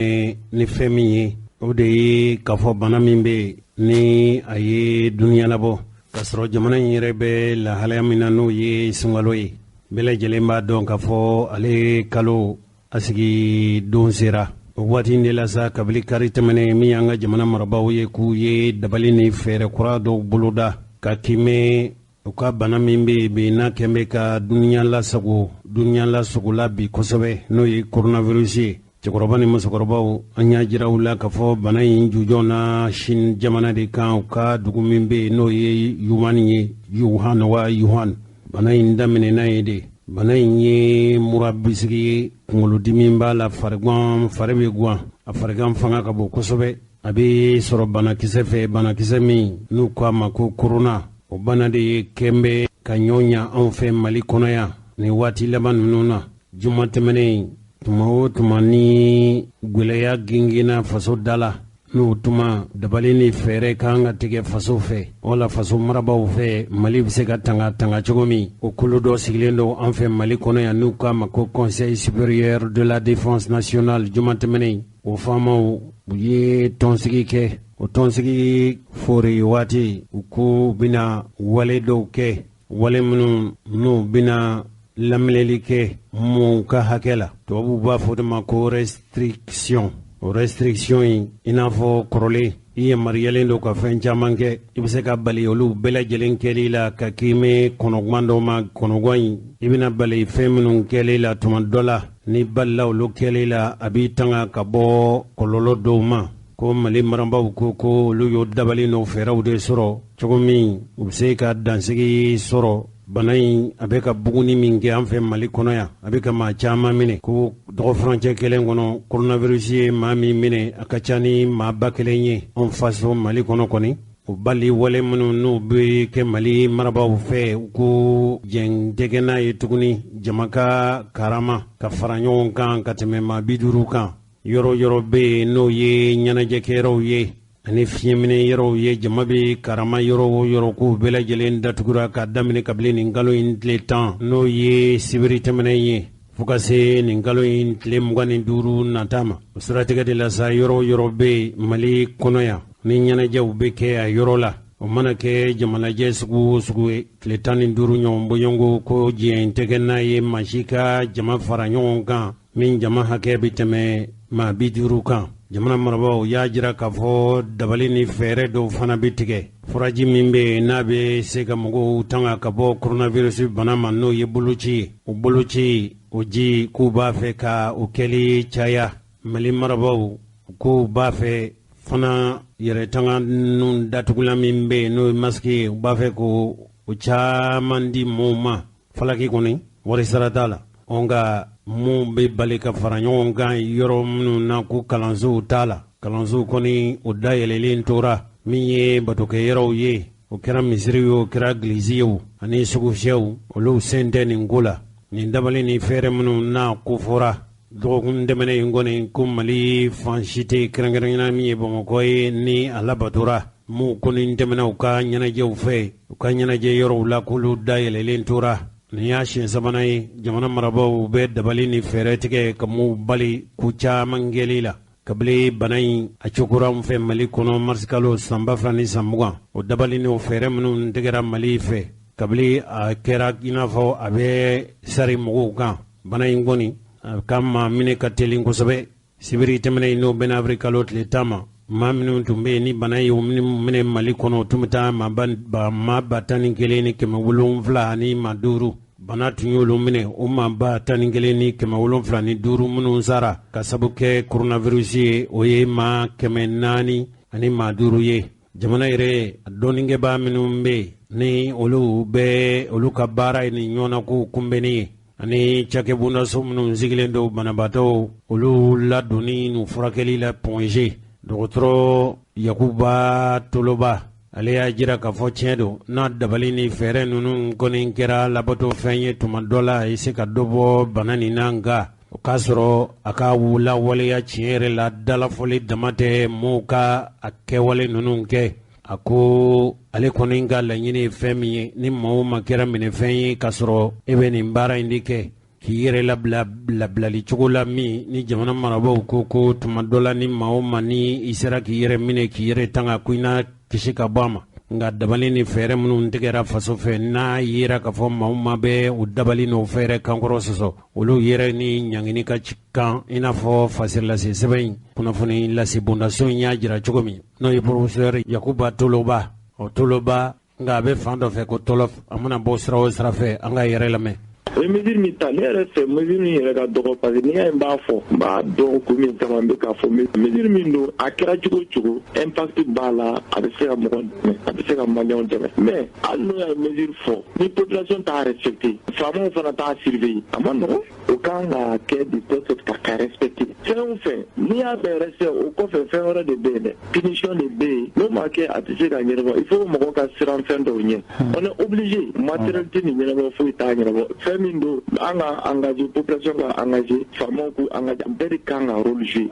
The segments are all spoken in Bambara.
Ni fɛn min ye, o de ye k'a fɔ bana min bɛ yen ni a ye dunuya labɔ, k'a sɔrɔ jamana in yɛrɛ bɛ lahalaya min na, n'o ye sunkalo ye. Bɛɛ lajɛlen b'a dɔn k'a fɔ ale kalo a sigi don sera. O waati in de la sa, kabili kari tɛmɛnen min y'an ka jamana marabaaw ye, k'u ye dabali ni fɛɛrɛ kura dɔw boloda ka kimɛ u ka bana min bɛ yen bi, n'a kɛn bɛ ka dunuya lasago, dunuya lasogola bi kosɛbɛ, n'o ye coronavirus ye. Cɛkɔrɔba ni musokɔrɔbaw, an y'a jira u la k'a fɔ bana in jujɔn na Chine jamana de kan, u ka dugu min bɛ yen n'o ye Wuhan ye, Wuhan wa Wuhan. Bana in daminɛna yen de. Bana in ye mura bisigi ye, kunkolodimi b'a la, farigan, fari bɛ guwan, a farigan fanga ka bon kosɛbɛ. A bɛ sɔrɔ banakisɛ fɛ, banakisɛ min n'u ko a ma ko corona. O bana de ye kɛn bɛ ka ɲɔ ɲa anw fɛ Mali kɔnɔ yan nin waati laban ninnu na. Juma tɛmɛnen, tuma o tuma ni gwɛlɛya gengenna faso da la, n'o tuma dabali ni fɛɛrɛ kan ka tigɛ faso fɛ wala faso marabaaw fɛ, Mali bɛ se ka tanga tanga cogo min. O kulu dɔ sigilen don an fɛ Mali kɔnɔ yan n'u k'a ma ko Conseil supérieur de la défense nationale. Juma tɛmɛnen, o faamaw u ye tɔnsigi kɛ. O tɔnsigi fori waati, u ko u bɛna wale dɔw kɛ, wale minnu n'u bɛna laminɛli kɛ mɔgɔw ka hakɛ la. Tubabuw b'a fɔ de ma ko restriction. O restriction in, i n'a fɔ kɔrɔlen i yamaruyalen don ka fɛn caman kɛ, i bɛ se ka bali olu bɛɛ lajɛlen kɛli la ka kiimɛ kɔnɔguwan dɔw ma. Kɔnɔguwan in, i bɛna bali fɛn minnu kɛli la, tuma dɔ la ni balila olu kɛli la, a b'i tanga ka bɔ kɔlɔlɔ dɔw ma. Ko Mali marabaaw ko ko olu y'o dabali n'o fɛɛrɛw de sɔrɔ cogo min u bɛ se ka dansigi sɔrɔ bana in a bɛ ka buguni min kɛ an fɛ Mali kɔnɔ yan, a bɛ ka maa caman minɛ, ko dɔgɔfurancɛ kelen kɔnɔ, coronavirus ye maa min minɛ, a ka ca ni maa 1000 ye anw faso Mali kɔnɔ kɔni. O bali wale minnu n'u bɛ kɛ Mali marabaaw fɛ, ko jɛn tɛ kɛ n'a ye tuguni jama ka karama ka fara ɲɔgɔn kan ka tɛmɛ maa 50 kan. Yɔrɔ yɔrɔ bɛ yen n'o ye ɲɛnajɛkɛyɔrɔw ye ani fiɲɛminɛ yɔrɔw ye, jama bɛ karama yɔrɔ o yɔrɔ, k'u bɛɛ lajɛlen datugura ka daminɛ kabini nin kalo in tile 10, n'o ye sibiri tɛmɛnen ye, fo ka se nin kalo in tile 25 nata ma. O siratigɛ de la sa, yɔrɔ o yɔrɔ bɛ yen Mali kɔnɔ yan ni ɲɛnajɛw bɛ kɛ a yɔrɔ la, o mana kɛ jamalajɛ sugu o sugu ye, tile 15 ɲɔgɔn bɔɲɔgɔnko, ko diɲɛ tɛ kɛ n'a ye maa si ka jama fara ɲɔgɔn kan min jama hakɛ bɛ tɛmɛ maa 50 kan. Jamana marabaaw y'a jira k'a fɔ dabali ni fɛɛrɛ dɔw fana bɛ tigɛ. Furaji min bɛ yen n'a bɛ se ka mɔgɔw tanga ka bɔ coronavirus bana ma, n'o ye boloci ye, o boloci o ji, k'u b'a fɛ ka o kɛli caya. Mali marabaaw k'u b'a fɛ fana yɛrɛtanga nun datugulan min bɛ yen, n'o ye masque ye, u b'a fɛ k'o o caman di mɔɔw ma falaki kɔni, wari sara t'a la. Nka mun bɛ bali ka fara ɲɔgɔn kan yɔrɔ minnu na, ko kalansow t'a la, kalansow kɔni o dayɛlɛlen tora. Min ye batokɛyɔrɔw ye, o kɛra misiri ye, o kɛra gilisi ye o, ani sugufiyɛw, olu sen tɛ nin ko la. Nin dabali ni fɛɛrɛ minnu n'a ko fɔra dɔgɔkun tɛmɛnen in kɔni, ko Mali fan si tɛ, kɛrɛnkɛrɛnnenya min ye Bamakɔ ye, ni a labatora. M'u kɔni tɛmɛna u ka ɲɛnajɛw fɛ u ka ɲɛnajɛ yɔrɔw la, k'olu dayɛlɛlen tora. Nin y'a siɲɛ sabanan ye jamana marabaaw bɛ dabali ni fɛɛrɛ tigɛ ka m'u bali ko caman kɛli la kabini bana in a cokora an fɛ Mali kɔnɔ marisikalo san 2020. O dabali n'o fɛɛrɛ minnu tigɛra Mali fɛ kabini a kɛra i n'a fɔ a bɛ sari mɔgɔw kan, bana in kɔni a ka maa minɛ ka teli kosɛbɛ. Sibiri tɛmɛnen in, n'o bɛnna avril kalo tile 10 ma, maa minnu tun bɛ yen ni bana ye minɛ Mali kɔnɔ, o tun bɛ taa maa 11,705. Bana tun y'olu minɛ. O maa 11,705 minnu sara ka sabu kɛ coronavirus ye, o ye maa 405 ye. Jamana yɛrɛ dɔnnikɛbaa minnu bɛ yen ni olu bɛ olu ka baara ye ni ɲɔgɔnna kow kunbɛnni ye, ani cakɛbondaso minnu sigilen don banabaatɔw olu ladonni n'u furakɛli la, Point G, dɔgɔtɔrɔ Yakuba Toloba, ale y'a jira k'a fɔ tiɲɛ don, n'a dabali ni fɛɛrɛ ninnu kɔni kɛra labato fɛn ye, tuma dɔ la a ye se ka dɔ bɔ bana nin na. Nka o k'a sɔrɔ a ka lawaleya tiɲɛ yɛrɛ la, dalafɔli dama tɛ, mɔɔw ka a kɛwale ninnu kɛ. A ko ale kɔni ka laɲini ye fɛn min ye, ni maa o maa kɛra minɛfɛn ye k'a sɔrɔ e bɛ nin baara in de kɛ. k'i yɛrɛ labila labilali cogo la min ni jamana marabaaw ko ko tuma dɔ la ni maa o maa ni i sera k'i yɛrɛ minɛ k'i yɛrɛ tanga ko i na kisi ka bɔ a ma. Nka dabali ni fɛɛrɛ minnu tigɛra faso fɛ, n'a yera k'a fɔ maa o maa bɛ o dabali n'o fɛɛrɛ kankɔrɔ sɔsɔ, olu yɛrɛ ni ɲangini ka kan, i n'a fɔ fasirilase sɛbɛn in kunnafoni lase bondaso in y'a jira cogo min, n'o ye professeur Yakuba Toloba. O Toloba, nka a bɛ fan dɔ fɛ ko Tɔlɔf. A mana bɔ sira o sira fɛ, an ka yɛrɛ lamɛn. O ye mesure min ta, ne yɛrɛ fɛ, mesure min yɛrɛ ka dɔgɔ, parce que n'i y'a ye n b'a fɔ, n b'a dɔn kun min kama n bɛ k'a fɔ, mesure min don, a kɛra cogo o cogo, impact b'a la, a bɛ se ka mɔgɔ dɛmɛ, a bɛ se ka maliyɛnw dɛmɛ. Mais hali n'o y'a mesure fɔ, ni population t'a respecté, faamaw fana t'a surveiller, a ma nɔgɔn. O kan ka kɛ de telle sorte ka respecté. Fɛn o fɛn, n'i y'a bɛɛ respecté, o kɔfɛ fɛn wɛrɛ de bɛ yen dɛ, punition de bɛ yen. N'o ma kɛ, a tɛ se ka ɲɛnabɔ. Il faut mɔgɔw ka siran fɛn dɔw ɲɛ. On est obligé, matériel tɛ nin ɲɛnabɔ, foyi t'a ɲɛnabɔ. Fɛn min don, an ka engagé, population ka engagé, faamaw k'u engagé, bɛɛ de kan ka rôle jouer.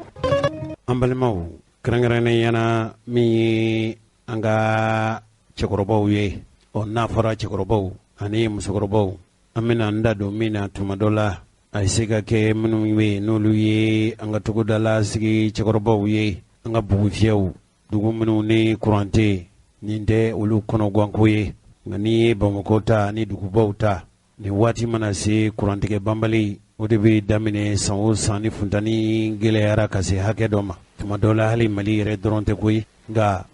An balimaw, kɛrɛnkɛrɛnnenya na min ye an ka cɛkɔrɔbaw ye, ɔ n'a fɔra cɛkɔrɔbaw ani musokɔrɔbaw, an bɛna an da don min na tuma dɔ la, a bɛ se ka kɛ minnu bɛ yen n'olu ye an ka togodala sigi cɛkɔrɔbaw ye, an ka bugufiyɛw, dugu minnu ni kuran tɛ yen, nin tɛ olu kɔnɔganko ye. Nka n'i ye Bamakɔ ta ni dugubaw ta, nin waati mana se, kurantigɛ banbali o de bɛ daminɛ san o san ni funteni gɛlɛyara ka se hakɛ dɔ ma. Tuma dɔ la, hali Mali yɛrɛ dɔrɔn tɛ koyi, nka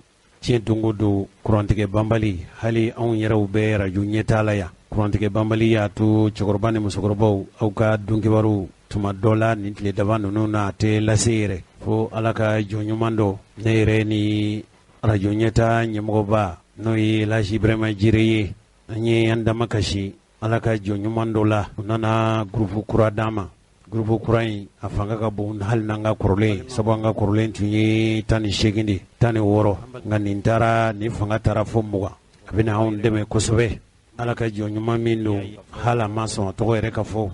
tiɲɛ don o don, kurantigɛ banbali, hali anw yɛrɛw bɛ arajo ɲɛtaa la yan, kurantigɛ banbali y'a to cɛkɔrɔba ni musokɔrɔbaw, aw ka donkibaru tuma dɔ la nin tile daba ninnu na, a tɛ lase yɛrɛ fo Ala ka jɔn ɲuman dɔ. Ne yɛrɛ ni arajo ɲɛtaa ɲɛmɔgɔba, n'o ye Elhaji Ibrahima Jire ye, an ye an dama kasi Ala ka jɔn ɲuman dɔ la. U nana gurupu kura d'an ma. Gurupu kura in, a fanga ka bon hali n'an ka kɔrɔlen, sabu an ka kɔrɔlen tun ye 18 de, 16, nka nin taara, nin fanga taara fo 20. A bɛna anw dɛmɛ kosɛbɛ. Ala ka jɔn ɲuman min don, hali a ma sɔn a tɔgɔ yɛrɛ ka fɔ,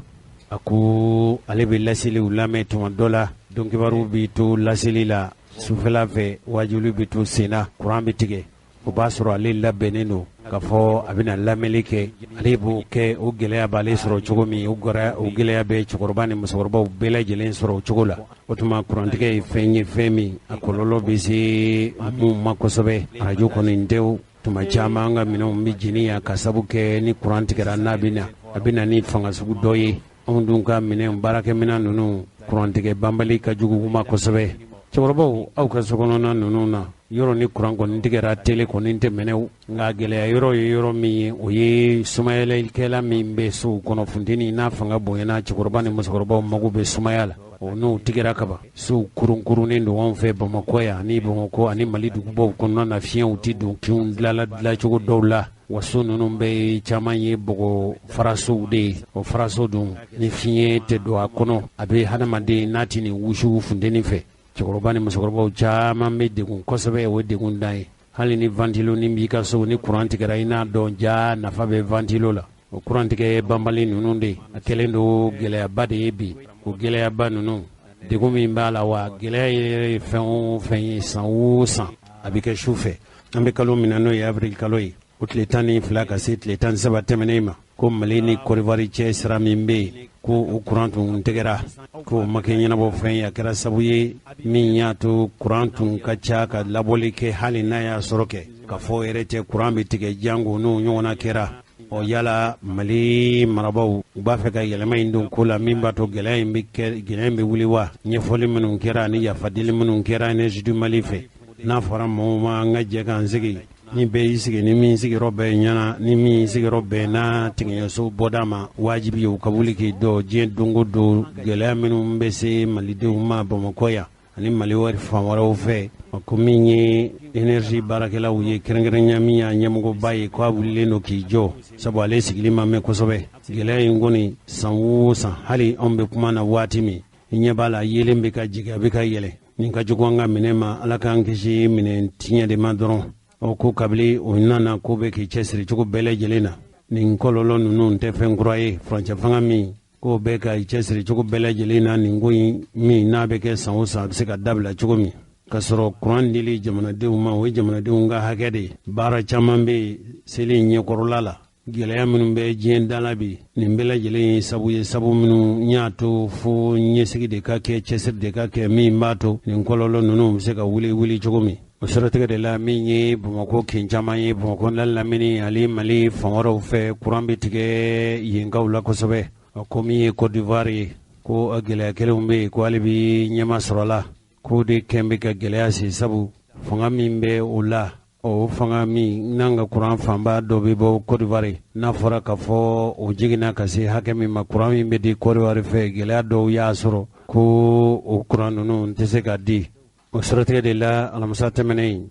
a ko ale bɛ laseliw lamɛn tuma dɔ la, donkibaru bɛ to laseli la sufɛla fɛ, wajuli bɛ to senna, kuran bɛ tigɛ, o b'a sɔrɔ ale labɛnnen don k'a fɔ a bɛna lamɛnli kɛ. Ale b'o kɛ. O gɛlɛya b'ale sɔrɔ cogo min, o gɛlɛya bɛ cɛkɔrɔba ni musokɔrɔbaw bɛɛ lajɛlen sɔrɔ o cogo la. O tuma, kurantigɛ ye fɛn ye, fɛn min a kɔlɔlɔ bɛ se mun ma kosɛbɛ, arajo kɔni tɛ. Tuma caman, an ka minɛnw bɛ jeni yan ka sabu kɛ ni kuran tigɛra, n'a bɛ na, a bɛ na ni fanga sugu dɔ ye. Anw dun ka minɛn, baarakɛminɛn ninnu, kurantigɛ banbali ka jugu ma kosɛbɛ. Cɛkɔrɔbaw, aw ka sokɔnɔna ninnu na, yɔrɔ ni kuran kɔni tigɛra, tele kɔni tɛ mɛnɛw, nka gɛlɛya yɔrɔ ye yɔrɔ min ye, o ye sumayalikɛla min bɛ sow kɔnɔ. Funteni n'a fanga bonyana, cɛkɔrɔba ni musokɔrɔbaw mago bɛ sumaya la, o n'o tigɛra kaban, sow kurunkurunnen don. Anw fɛ Bamakɔ yan ani Bamakɔ ani Mali dugubaw kɔnɔna na, fiɲɛw tɛ don kinw dilala dilancogo dɔw la. Wa so ninnu bɛɛ caman ye bɔgɔ farasow de ye. O faraso dun, ni fiɲɛ tɛ don a kɔnɔ, a bɛ hadamaden n'a tɛ nin wusu funteni fɛ. Cɛkɔrɔba ni musokɔrɔbaw caman bɛ degun kosɛbɛ. O degun dan ye, hali ni ventilo ni b'i ka so, ni kuran tigɛra, i n'a dɔn ja nafa bɛ ventilo la. O kurantigɛ banbali ninnu de, a kɛlen don gɛlɛyaba de ye bi. O gɛlɛyaba ninnu, degun min b'a la, wa gɛlɛya yɛrɛ ye fɛn o fɛn ye, san o san a bɛ kɛ su fɛ. An bɛ kalo min na, n'o ye avril kalo ye, o tile 12 ka se tile 13 tɛmɛnen ma, ko Mali ni Kɔdiwari cɛ sira min bɛ yen, ko o kuran tun tigɛra, k'o ma kɛ ɲɛnabɔ fɛn ye. A kɛra sabu ye min y'a to kuran tun ka ca ka labɔli kɛ, hali n'a y'a sɔrɔ kɛ ka fɔ yɛrɛ tɛ kuran bɛ tigɛ jango n'o ɲɔgɔnna kɛra. Ɔ yala Mali marabaaw, u b'a fɛ ka yɛlɛma in don ko la min b'a to gɛlɛya in bɛ kɛ, gɛlɛya in bɛ wuli wa? Ɲɛfɔli minnu kɛra ani yafadeli minnu kɛra Énergie du Mali fɛ, n'a fɔra mɔgɔw ma an ka jɛ k'an sigi, ni bɛɛ y'i sigi, ni min sigiyɔrɔ bɛɛ ɲɛna, ni min sigiyɔrɔ bɛn n'a tigɛɲɛso bɔda ma, wajibi ye u ka wuli k'i dɔ diɲɛ don o don. Gɛlɛya minnu bɛ se malidenw ma Bamakɔ yan ani Mali wɛrɛ fan wɛrɛw fɛ, ko min ye énergie baarakɛlaw ye, kɛrɛnkɛrɛnya min y'a ɲɛmɔgɔba ye, k'a wulilen don k'i jɔ, sabu ale sigili ma mɛn kosɛbɛ. Gɛlɛya in kɔni, san o san, hali anw bɛ kuma na waati min, i ɲɛ b'a la, yelen bɛ ka jigin, a bɛ ka yɛlɛ. Nin ka jugu an ka minɛ ma. Ala k'an kisi minɛ tiɲɛ de ma dɔrɔn. Ɔ ko kabini o nana, ko bɛ k'i cɛsiri cogo bɛɛ lajɛlen na. Nin kɔlɔlɔ ninnu tɛ fɛn kura ye. Furancɛ fanga min k'o bɛ ka i cɛsiri cogo bɛɛ lajɛlen na, nin ko in min n'a bɛ kɛ san o san, a bɛ se ka dabila cogo min, ka sɔrɔ kuran dili jamanadenw ma, o ye jamanadenw ka hakɛ de ye. Baara caman bɛ yen seli ɲɛkɔrɔla la. Gɛlɛya minnu bɛ diɲɛ da la bi, nin bɛɛ lajɛlen ye sabu ye, sabu minnu y'a to fo ɲɛsigi de ka kɛ, cɛsiri de ka kɛ, min b'a to nin kɔlɔlɔ ninnu bɛ se ka wuli wuli cogo min. O siratigɛ de la, min ye Bamakɔ kin caman ye, Bamakɔ n'a lamini ani Mali fan wɛrɛw fɛ, kuran bɛ tigɛ yenkaw la kosɛbɛ. Ko min ye Côte d'Ivoire ye, ko gɛlɛya kelenw bɛ yen, ko hali bi ɲɛma sɔrɔla k'o de kɛn bɛ ka gɛlɛya se, sabu fanga min bɛ o la, o fanga min n'an ka kuran fanba dɔ bɛ bɔ Côte d'Ivoire, n'a fɔra k'a fɔ o jiginna ka se hakɛ min ma, kuran min bɛ di Côte d'Ivoire fɛ, gɛlɛya dɔw y'a sɔrɔ ko o kuran ninnu tɛ se ka di. O siratigɛ de la, alamisa tɛmɛnen,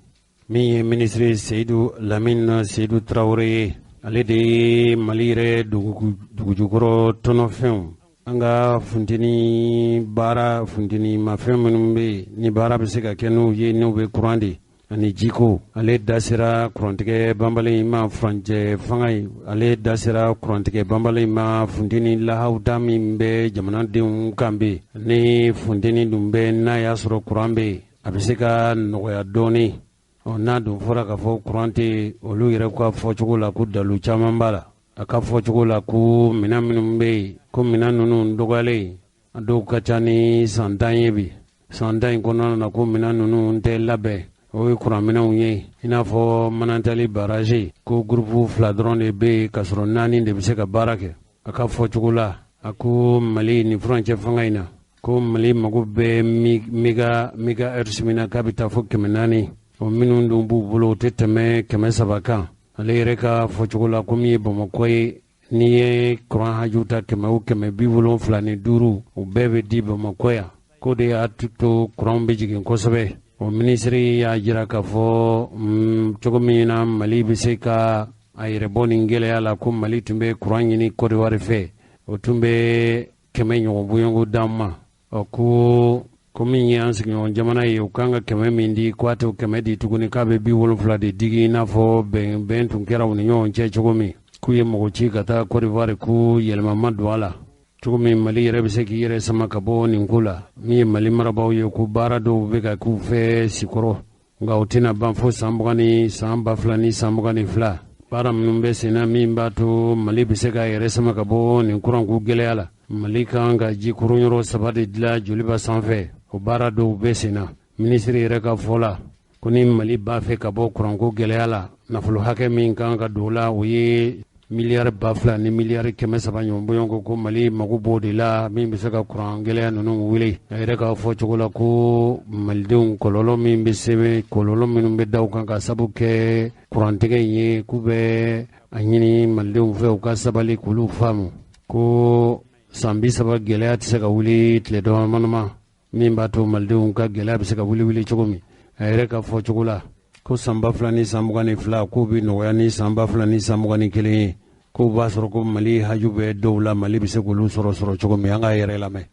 min ye minisiri Seyidu Lamine Seyidu Tarawele ye, ale de ye Mali yɛrɛ dugujukɔrɔ tɔnɔfɛnw, an ka funteni baara, funteni mafɛn minnu bɛ yen ni baara bɛ se ka kɛ n'u ye, n'u bɛ kuran di, ani jiko, ale da sera kurantigɛ banbali in ma. Furancɛ fanga ye, ale da sera kurantigɛ banbali in ma. Funteni lahawuta min bɛ jamanadenw kan bɛ ni funteni dun bɛ, n'a y'a sɔrɔ kuran bɛ yen, a bɛ se ka nɔgɔya dɔɔnin. Ɔ, n'a dun fɔra k'a fɔ kuran tɛ, olu yɛrɛ ka fɔcogo la ko dalu caman b'a la. A ka fɔcogo la ko minɛn minnu bɛ yen, ko minɛn ninnu dɔgɔyalen, a dɔw ka ca ni san 10 ye bi. San 10 in kɔnɔna na, ko minɛn ninnu tɛ labɛn, o ye kuranminɛnw ye, i n'a fɔ Manantali barrage, ko groupe fila dɔrɔn de bɛ yen, k'a sɔrɔ naani de bɛ se ka baara kɛ. A ka fɔcogo la, a ko Mali nin furancɛ fanga in na, ko Mali mago bɛ mégahertz min na, k'a bɛ taa fo 400, o minnu dun b'u bolo, o tɛ tɛmɛ 300 kan. Ale yɛrɛ ka fɔcogo la, ko min ye Bamakɔ ye, n'i ye kuran haju ta 100 o 100, 75, o bɛɛ bɛ di Bamakɔ yan, k'o de y'a to kuran bɛ jigin kosɛbɛ. O minisiri y'a jira k'a fɔ cogo min na Mali bɛ se ka a yɛrɛ bɔ nin gɛlɛya la, ko Mali tun bɛ kuran ɲini Côte d'Ivoire fɛ, o tun bɛ 100 ɲɔgɔn bɔɲɔgɔnko d'an ma. Ɔ, ko min ye an sigiɲɔgɔn jamana ye, u kan ka 100 min di, k'a t'o 100 di tuguni, k'a bɛ 70 de digi, i n'a fɔ bɛn bɛn tun kɛra u ni ɲɔgɔn cɛ cogo min, k'u ye mɔgɔ ci ka taa Côte d'Ivoire, ko yɛlɛma ma don a la. Cogo min Mali yɛrɛ bɛ se k'i yɛrɛ sama ka bɔ nin ko la, min ye Mali marabaaw ye, ko baara dɔw bɛ ka k'u fɛ sikɔrɔ, nka o tɛna ban fo san mugan ni san 2022. Baara minnu bɛ sen na min b'a to Mali bɛ se k'a yɛrɛ sama ka bɔ nin kuranko gɛlɛya la, Mali kan ka ji kurun saba de dilan Joliba sanfɛ, o baara dɔw bɛ sen na. Minisiri yɛrɛ ka fɔ la, ko ni Mali b'a fɛ ka bɔ kuranko gɛlɛya la, nafolo hakɛ min kan ka don o la, o ye miliyari 2000 ni miliyari 300 ɲɔgɔn bɔɲɔgɔn, ko Mali mago b'o de la min bɛ se ka kuran gɛlɛya ninnu wuli. A yɛrɛ ka fɔ cogo la, ko malidenw, kɔlɔlɔ min bɛ sɛbɛn, kɔlɔlɔ minnu bɛ da u kan ka sabu kɛ kurantigɛ in ye, k'u bɛ a ɲini malidenw fɛ u ka sabali, k'olu faamu ko san 30 gɛlɛya tɛ se ka wuli tile dama min b'a to malidenw ka gɛlɛya bɛ se ka wuli wuli cogo min. A yɛrɛ ka fɔ cogo la, ko san 2022 k'o bɛ nɔgɔya ni san 2021 ye, k'o b'a sɔrɔ ko Mali haju bɛ dɔw la, Mali bɛ se k'olu sɔrɔ sɔrɔ cogo min. An k'a yɛrɛ lamɛn.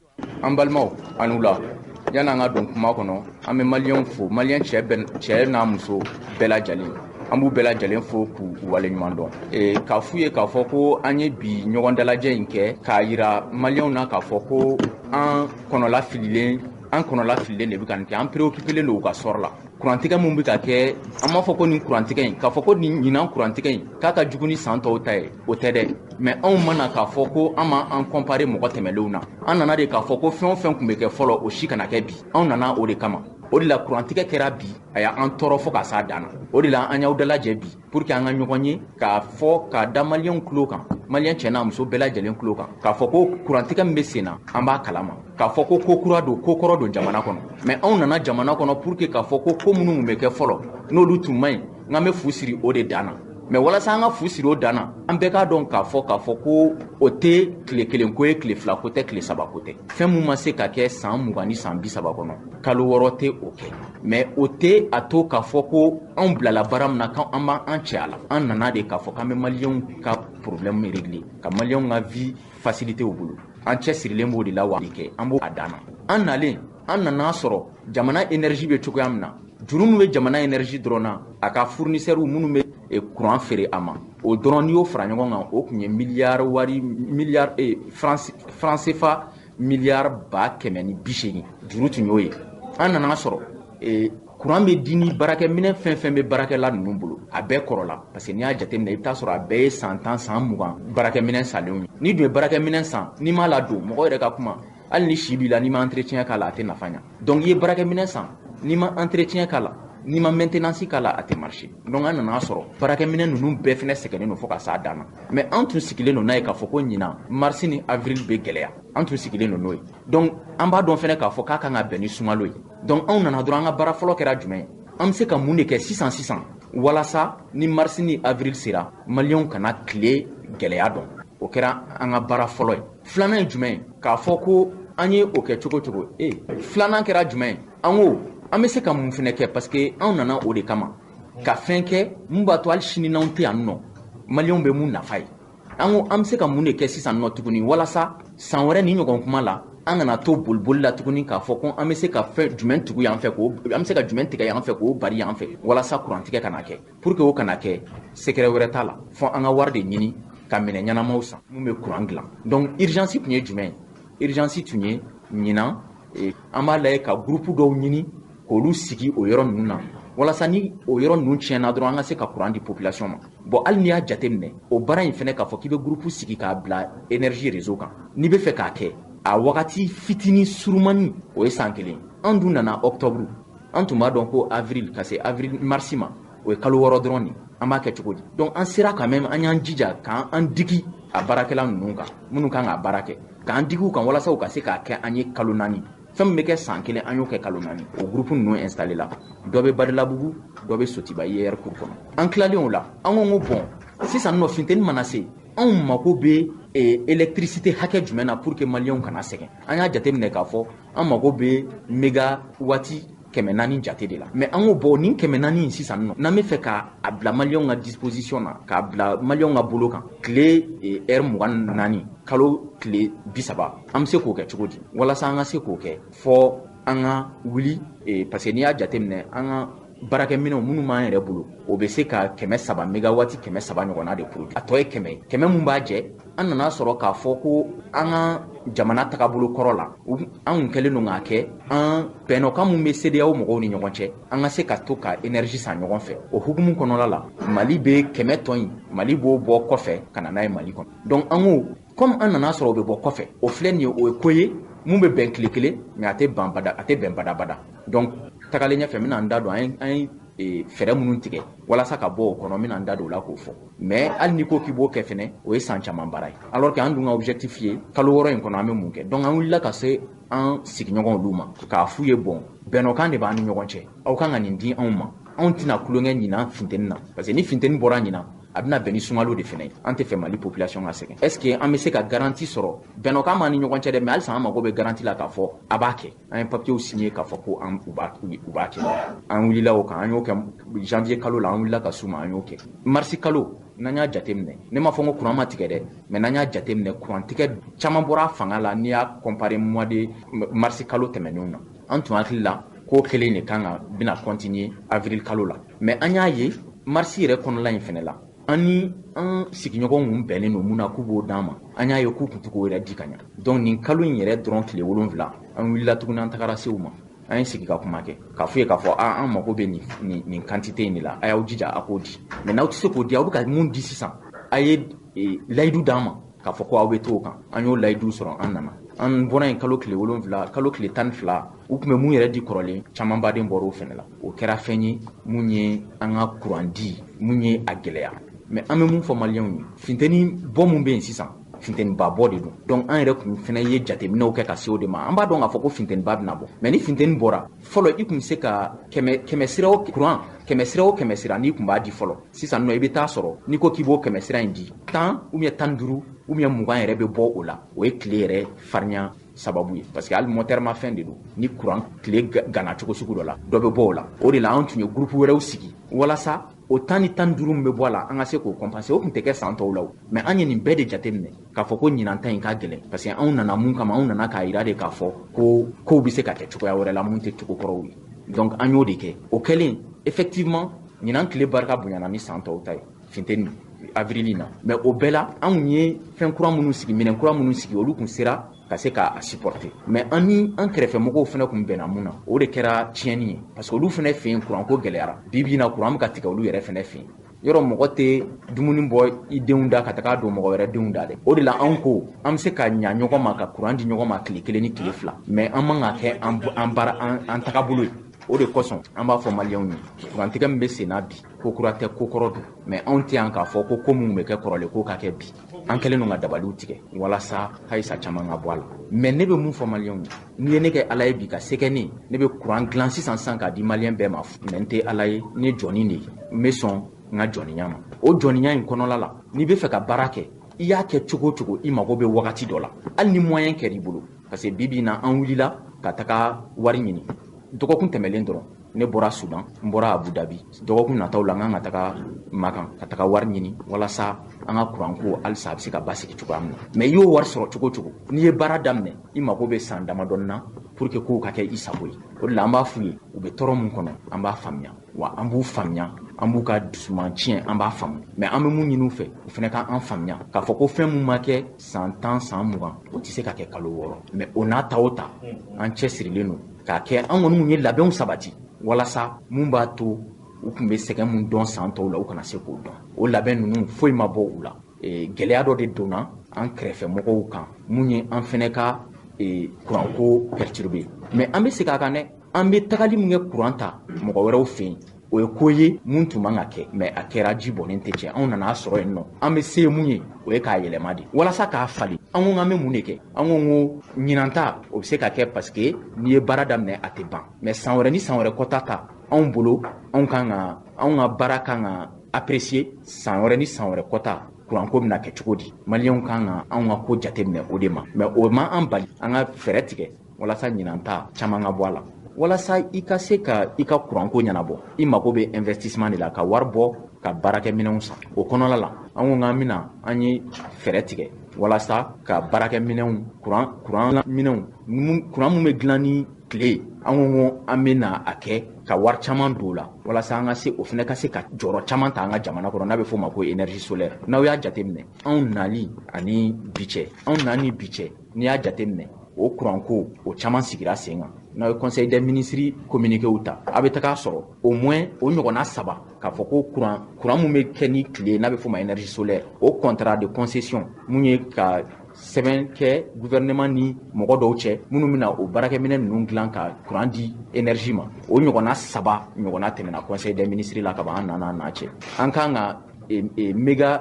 An balimaw, a n'u la, yan'an ka don kuma kɔnɔ, an bɛ maliyɛnw fo, maliyɛn cɛ cɛ n'a muso bɛɛ lajɛlen, an b'u bɛɛ lajɛlen fo k'u waleɲuman dɔn, k'a f'u ye k'a fɔ ko an ye bi ɲɔgɔn dalajɛ in kɛ k'a yira maliyɛnw na k'a fɔ ko an kɔnɔla fililen, an kɔnɔla fililen de bɛ ka nin kɛ. An préoccupélen don u ka sɔrɔ la. Kurantigɛ mun bɛ ka kɛ, an b'a fɔ ko nin kurantigɛ in, k'a fɔ ko nin ɲinan kurantigɛ in k'a ka jugu ni san tɔw ta ye, o tɛ dɛ. Mais anw mana k'a fɔ ko an ma an comparer mɔgɔ tɛmɛlenw na, an nana de k'a fɔ ko fɛn o fɛn tun bɛ kɛ fɔlɔ, o si kana kɛ bi. Anw nana o de kama. O de la kurantigɛ kɛra bi, a y'an tɔɔrɔ fo ka s'a dan na. O de la an y'aw dalajɛ bi pour que an ka ɲɔgɔn ye k'a fɔ, k'a da maliyɛnw tulo kan, maliyɛn cɛ n'a muso bɛɛ lajɛlen tulo kan, k'a fɔ ko kurantigɛ min bɛ sen na, an b'a kalama k'a fɔ ko ko kura don, ko kɔrɔ don jamana kɔnɔ. Mais anw nana jamana kɔnɔ pour que k'a fɔ ko ko minnu tun bɛ kɛ fɔlɔ, n'olu tun man ɲi, n'an bɛ fu siri o de dan na. Mais walasa an ka fu siri o dan na, an bɛɛ k'a dɔn k'a fɔ ko o tɛ tile kelen ko ye, tile fila ko tɛ, tile saba ko tɛ. Fɛn mun ma se ka kɛ san 20 ni san 30 kɔnɔ, kalo 6 tɛ o kɛ. Mais o tɛ a to k'a fɔ ko anw bilala baara min na, k'an b'an cɛ a la. An nana de k'a fɔ k'an bɛ maliyɛnw ka problème régler, ka maliyɛnw ka vie faciliter u bolo. An cɛ sirilen b'o de la wa kɛ an b'o a dan na. An nalen, an nana sɔrɔ jamana énergie bɛ cogoya min na, juru min bɛ jamana énergie dɔrɔn na, a ka fournisseurs minnu bɛ courant feere a ma, o dɔrɔn, n'i y'o fara ɲɔgɔn kan, o tun ye miliyari wari miliyari franc CFA miliyari 180,000 juru tun y'o ye. An nana sɔrɔ courant Courant bɛ di ni baarakɛminɛn fɛn fɛn bɛ baarakɛla ninnu bolo, a bɛɛ kɔrɔla, parce que n'i y'a jateminɛ, i bɛ taa sɔrɔ a bɛɛ ye san 10, san 20 baarakɛminɛn salenw ye. N'i dun ye baarakɛminɛn san, n'i m'a ladon, mɔgɔ yɛrɛ ka kuma, hali ni si b'i la, n'i ma entretien k'a la, a tɛ nafa ɲa. Donc i ye baarakɛminɛn san, n'i ma entretien k'a la, n'i ma maintenance k'a la, a tɛ marcher. Donc an nana sɔrɔ baarakɛminɛn ninnu bɛɛ fɛnɛ sɛgɛnnen don fo ka s'a dan na. Mais an tun sigilen don n'a ye k'a fɔ ko ɲinan mars ni avril bɛ gɛlɛya, an tun sigilen don n'o ye. Donc an b'a dɔn fɛnɛ k'a fɔ k'a kan ka bɛn ni sunkalo ye. Donc anw nana dɔrɔn, an ka baara fɔlɔ kɛra jumɛn ye? An bɛ se ka mun de kɛ sisan sisan walasa ni mars ni avril sera, maliyɛnw kana tile gɛlɛya dɔn? O kɛra an ka baara fɔlɔ ye. Filanan ye jumɛn ye? K'a fɔ ko an ye o kɛ cogo cogo, filanan kɛra jumɛn ye? An ko an bɛ se ka mun fɛnɛ kɛ, parce que anw nana o de kama, ka fɛn kɛ mun b'a to hali sini n'anw tɛ yan nɔ, maliyɛnw bɛ mun nafa ye. An ko an bɛ se ka mun de kɛ sisan nɔ tuguni walasa san wɛrɛ ni ɲɔgɔn kuma la, an kana to boliboli la tuguni k'a fɔ ko an bɛ se ka fɛn jumɛn tugu yan fɛ, k'o an bɛ se ka jumɛn tigɛ yan fɛ, k'o bari yan fɛ, walasa kurantigɛ kana kɛ. Pour que o kana kɛ, secret wɛrɛ t'a la, fɔ an ka wari de ɲini ka minɛn ɲɛnamaw san mun bɛ kuran dilan. Donc urgence tun ye jumɛn ye? Urgence tun ye ɲinan an b'a lajɛ ka groupe dɔw ɲini k'olu sigi o yɔrɔ ninnu na, walasa ni o yɔrɔ ninnu tiɲɛna dɔrɔn, an ka se ka kuran di population ma. Bon, hali n'i y'a jateminɛ, o baara in fɛnɛ, k'a fɔ k'i bɛ groupe sigi k'a bila énergie réseau kan, n'i bɛ fɛ k'a kɛ a wagati fitinin surumani, o ye san 1. An dun nana octobre, an tun b'a dɔn ko avril ka se avril mars ma, o ye kalo 6 dɔrɔn de, an b'a kɛ cogo di? Donc an sera quand même, an y'an jija k'an an digi a baarakɛla ninnu kan minnu kan k'a baara kɛ, k'an digi u kan walasa u ka se k'a kɛ an ye kalo 4. Fɛn min bɛ kɛ san 1, an y'o kɛ kalo 4. O groupe ninnu installé la, dɔ bɛ Badalabugu, dɔ bɛ Sotiba IER cour kɔnɔ. An tilalen o la, an ko bon, sisan nɔ funteni mana se, anw mako bɛ électricité hakɛ jumɛn na pour que maliyɛnw kana sɛgɛn? An y'a jateminɛ k'a fɔ an mako bɛ mégawatt 400 jate de la. Mais an ko bon, nin 400 in sisan nɔ, n'an bɛ fɛ k'a bila maliyɛnw ka disposition na, k'a bila maliyɛnw ka bolo kan, tile heure 24, kalo tile 30, an bɛ se k'o kɛ cogo di? Walasa an ka se k'o kɛ, fɔ an ka wuli, parce que n'i y'a jateminɛ, an ka baarakɛminɛnw minnu b'an yɛrɛ bolo, o bɛ se ka 300 mégawatt 300 ɲɔgɔnna de produit. A tɔ ye 100 100 mun b'a jɛ. An nana sɔrɔ k'a fɔ ko an ka jamana tagabolo kɔrɔ la, an kun kɛlen don k'a kɛ an bɛnnɔkan mun bɛ CEDEAO mɔgɔw ni ɲɔgɔn cɛ, an ka se ka to ka énergie san ɲɔgɔn fɛ. O hukumu kɔnɔna la, Mali bɛ 100 tɔ in, Mali b'o bɔ kɔfɛ ka na n'a ye Mali kɔnɔ. Donc an ko comme an nana sɔrɔ o bɛ bɔ kɔfɛ, o filɛ nin ye, o ye ko ye mun bɛ bɛn tile kelen, mais a tɛ ban bada, a tɛ bɛn badabada. Donc tagalen ɲɛfɛ, n bɛna n da don an ye fɛɛrɛ minnu tigɛ walasa ka bɔ o kɔnɔ, n bɛna n da don o la k'o fɔ. Mais hali n'i ko k'i b'o kɛ fɛnɛ, o ye san caman baara ye, alors que an dun ka objectif ye kalo 6 in kɔnɔ an bɛ mun kɛ. Donc an wulila ka se an sigiɲɔgɔnw olu ma k'a f'u ye, bon, bɛnnɔkan de b'an ni ɲɔgɔn cɛ, aw kan ka nin di anw ma, anw tɛna tulonkɛ ɲinan funteni na, parce que ni funteni bɔra ɲinan, a bɛna bɛn ni sunkalo de fɛnɛ ye, an tɛ fɛ Mali population ka sɛgɛn. Est ce que an bɛ se ka garantie sɔrɔ? Bɛnnɔkan b'an ni ɲɔgɔn cɛ dɛ, mais halisa an mago bɛ garantie la k'a fɔ a b'a kɛ. An ye papiers signé k'a fɔ ko an u b'a u b'a kɛ. An wulila o kan, an y'o kɛ janvier kalo la, an wulila ka s'u ma, an y'o kɛ mars kalo. N'an y'a jateminɛ, ne m'a fɔ n ko courant ma tigɛ dɛ, mais n'an y'a jateminɛ, courant tigɛ caman bɔra a fanga la n'i y'a comparer mois de mars kalo tɛmɛnenw na. An tun hakili la k'o kelen de kan ka bɛna continuer avril kalo la, mais an y'a ye mars yɛrɛ kɔnɔla in fɛnɛ la, an ni an sigiɲɔgɔnw kun bɛnnen don mun na k'u b'o d'an ma, an y'a ye k'u kun tɛ k'o yɛrɛ di ka ɲa. Donc nin kalo in yɛrɛ dɔrɔn tile 7, an wulila tuguni, an tagara se u ma, an ye sigi ka kuma kɛ k'a f'u ye k'a fɔ an mago bɛ nin quantité in de la, a y'aw jija a k'o di. Mais n'aw tɛ se k'o di, aw bɛ ka mun di sisan, a ye layidu d'an ma k'a fɔ ko aw bɛ to o kan. An y'o layidu sɔrɔ, an nana, an bɔra yen kalo tile 7, kalo tile 12, u tun bɛ mun yɛrɛ di kɔrɔlen, caman baden bɔra o fɛnɛ la. O kɛra fɛn ye mun ye an ka kuran di, mun ye a gɛlɛya. Mais an bɛ mun fɔ maliyɛnw ye? Funteni bɔ mun bɛ yen sisan, funteniba bɔ de don. Donc an yɛrɛ kun fɛnɛ ye jateminɛw kɛ ka se o de ma. An b'a dɔn k'a fɔ ko funteniba bɛna bɔ, mais ni funteni bɔra fɔlɔ, i kun bɛ se ka kɛmɛ sira o kuran, 100 sira o 100 sira n'i kun b'a di fɔlɔ, sisan nɔ i bɛ taa sɔrɔ n'i ko k'i b'o 100 sira in di, 10 ou bien 15 ou bien 20 yɛrɛ bɛ bɔ o la. O ye tile yɛrɛ farinya sababu ye, parce que hali moteur ma fɛn de don, ni kuran tile gana cogo sugu dɔ la, dɔ bɛ bɔ o la. O de la an tun ye groupe wɛrɛw sigi walasa o 10 ni 15 min bɛ bɔ a la, an ka se k'o compenser. O tun tɛ kɛ san tɔw la o, mais an ye nin bɛɛ de jateminɛ k'a fɔ ko ɲinan ta in ka gɛlɛn, parce que anw nana mun kama? Anw nana k'a yira de k'a fɔ ko kow bɛ se ka kɛ cogoya wɛrɛ la mun tɛ cogo kɔrɔw ye. Donc an y'o de kɛ. O kɛlen, effectivement, ɲinan tile barika bonyana ni san tɔw ta ye funteni avril na, mais o bɛɛ la, anw ye fɛn kura minnu sigi, minɛn kura minnu sigi, olu kun sera. ka se k'a supporter. Mais an ni an kɛrɛfɛmɔgɔw fana tun bɛnna mun na, o de kɛra tiɲɛni ye, parce que olu fana fɛ yen kuranko gɛlɛyara. Bi bi in na, kuran bɛ ka tigɛ olu yɛrɛ fana fɛ yen. Yɔrɔ mɔgɔ tɛ dumuni bɔ i denw da ka taga don mɔgɔ wɛrɛ denw da dɛ. O de la anw ko an bɛ se ka ɲa ɲɔgɔn ma ka kuran di ɲɔgɔn ma tile 1 ni tile 2, mais an man ka kɛ an baara an tagabolo ye. O de kosɔn an b'a fɔ maliyɛnw ye, kurantigɛ min bɛ sen na bi, ko kura tɛ, ko kɔrɔ don. Mais anw tɛ yan k'a fɔ ko ko minnu bɛ kɛ kɔrɔlen ko ka kɛ bi. An kɛlen don ka dabaliw tigɛ walasa halisa caman ka bɔ a la. Mais ne bɛ mun fɔ maliyɛnw ye, n'i ye ne kɛ Ala ye bi ka se kɛ ne ye, ne bɛ kuran dilan sisan sisan k'a di maliyɛn bɛɛ ma. Mais n tɛ Ala ye, ne ye jɔnni de ye, n bɛ sɔn n ka jɔnniya ma. O jɔnniya in kɔnɔla la, n'i bɛ fɛ ka baara kɛ, i y'a kɛ cogo o cogo, i mago bɛ wagati dɔ la, hali ni moyen kɛr'i bolo. Parce que bi bi in na, an wulila ka taga wari ɲini. Dɔgɔkun tɛmɛlen dɔrɔn, ne bɔra Sudan, n bɔra Abu Dhabi. Dɔgɔkun nataw la, n kan ka taga Makan ka taga wari ɲini walasa an ka kuranko halisa a bɛ se ka basigi cogoya min na. Mais i y'o wari sɔrɔ cogo o cogo, n'i ye baara daminɛ, i mago bɛ san damadɔni na pour que kow ka kɛ i sago ye. O de la an b'a f'u ye, u bɛ tɔɔrɔ mun kɔnɔ, an b'a faamuya, wa an b'u faamuya, an b'u ka dusuman tiɲɛ, an b'a faamu. Mais an bɛ mun ɲini u fɛ, u fana k'an faamuya k'a fɔ ko fɛn mun ma kɛ san 10, san 20, o tɛ se ka kɛ kalo 6. Mais o n'a ta o ta, an cɛsirilen don k'a kɛ. An kɔni mun ye labɛnw sabati walasa mun b'a to u tun bɛ sɛgɛn mun dɔn san tɔw la, u kana se k'o dɔn. O labɛn ninnu foyi ma bɔ u la. Gɛlɛya dɔ de donna an kɛrɛfɛ mɔgɔw kan mun ye an fɛnɛ ka kuranko perturber. Mais an bɛ segin a kan dɛ, an bɛ tagali min kɛ kuran ta mɔgɔ wɛrɛw fɛ yen, o ye ko ye mun tun man ka kɛ, mais a kɛra, ji bɔnnen tɛ cɛ. Anw nana sɔrɔ yen nɔ, an bɛ se mun ye, o ye k'a yɛlɛma de walasa k'a falen. An ko k'an bɛ mun de kɛ? An ko ko ɲinan ta, o bɛ se ka kɛ, parce que n'i ye baara daminɛ, a tɛ ban. Mais san wɛrɛ ni san wɛrɛ kɔta ta, anw bolo, anw kan ka anw ka baara kan ka apprécier. San wɛrɛ ni san wɛrɛ kɔta, kuranko bɛna kɛ cogo di? Maliyɛnw kan ka anw ka ko jateminɛ o de ma. Mais o ma an bali an ka fɛɛrɛ tigɛ walasa ɲinan ta caman ka bɔ a la. Walasa i ka se ka i ka kuranko ɲɛnabɔ, i mago bɛ investissement de la, ka wari bɔ ka baarakɛminɛnw san. O kɔnɔna la, an ko k'an bɛna, an ye fɛɛrɛ tigɛ walasa ka baarakɛminɛnw, kuran minɛnw, kuran mun bɛ dilan ni tile, an ko an bɛna a kɛ ka wari caman don o la walasa an ka se o fana ka se ka jɔyɔrɔ caman ta an ka jamana kɔnɔ, n'a bɛ f'o ma ko énergie solaire. N'aw y'a jateminɛ, anw nali ani bi cɛ, anw na ni bi cɛ, n'i y'a jateminɛ, o kuranko o caman sigira sen kan. N'aw ye conseil des ministres communiqué ta, a bɛ taga sɔrɔ au moins o ɲɔgɔnna 3 k'a fɔ ko kuran mun bɛ kɛ ni tile, n'a bɛ f'o ma énergie solaire, o contrat de concession mun ye ka sɛbɛn kɛ gouvernement ni mɔgɔ dɔw cɛ minnu bɛna o baarakɛminɛn ninnu dilan ka kuran di énergie ma, o ɲɔgɔnna 3 ɲɔgɔnna tɛmɛna conseil des ministres la ka ban. An nana n'a cɛ, an kan ka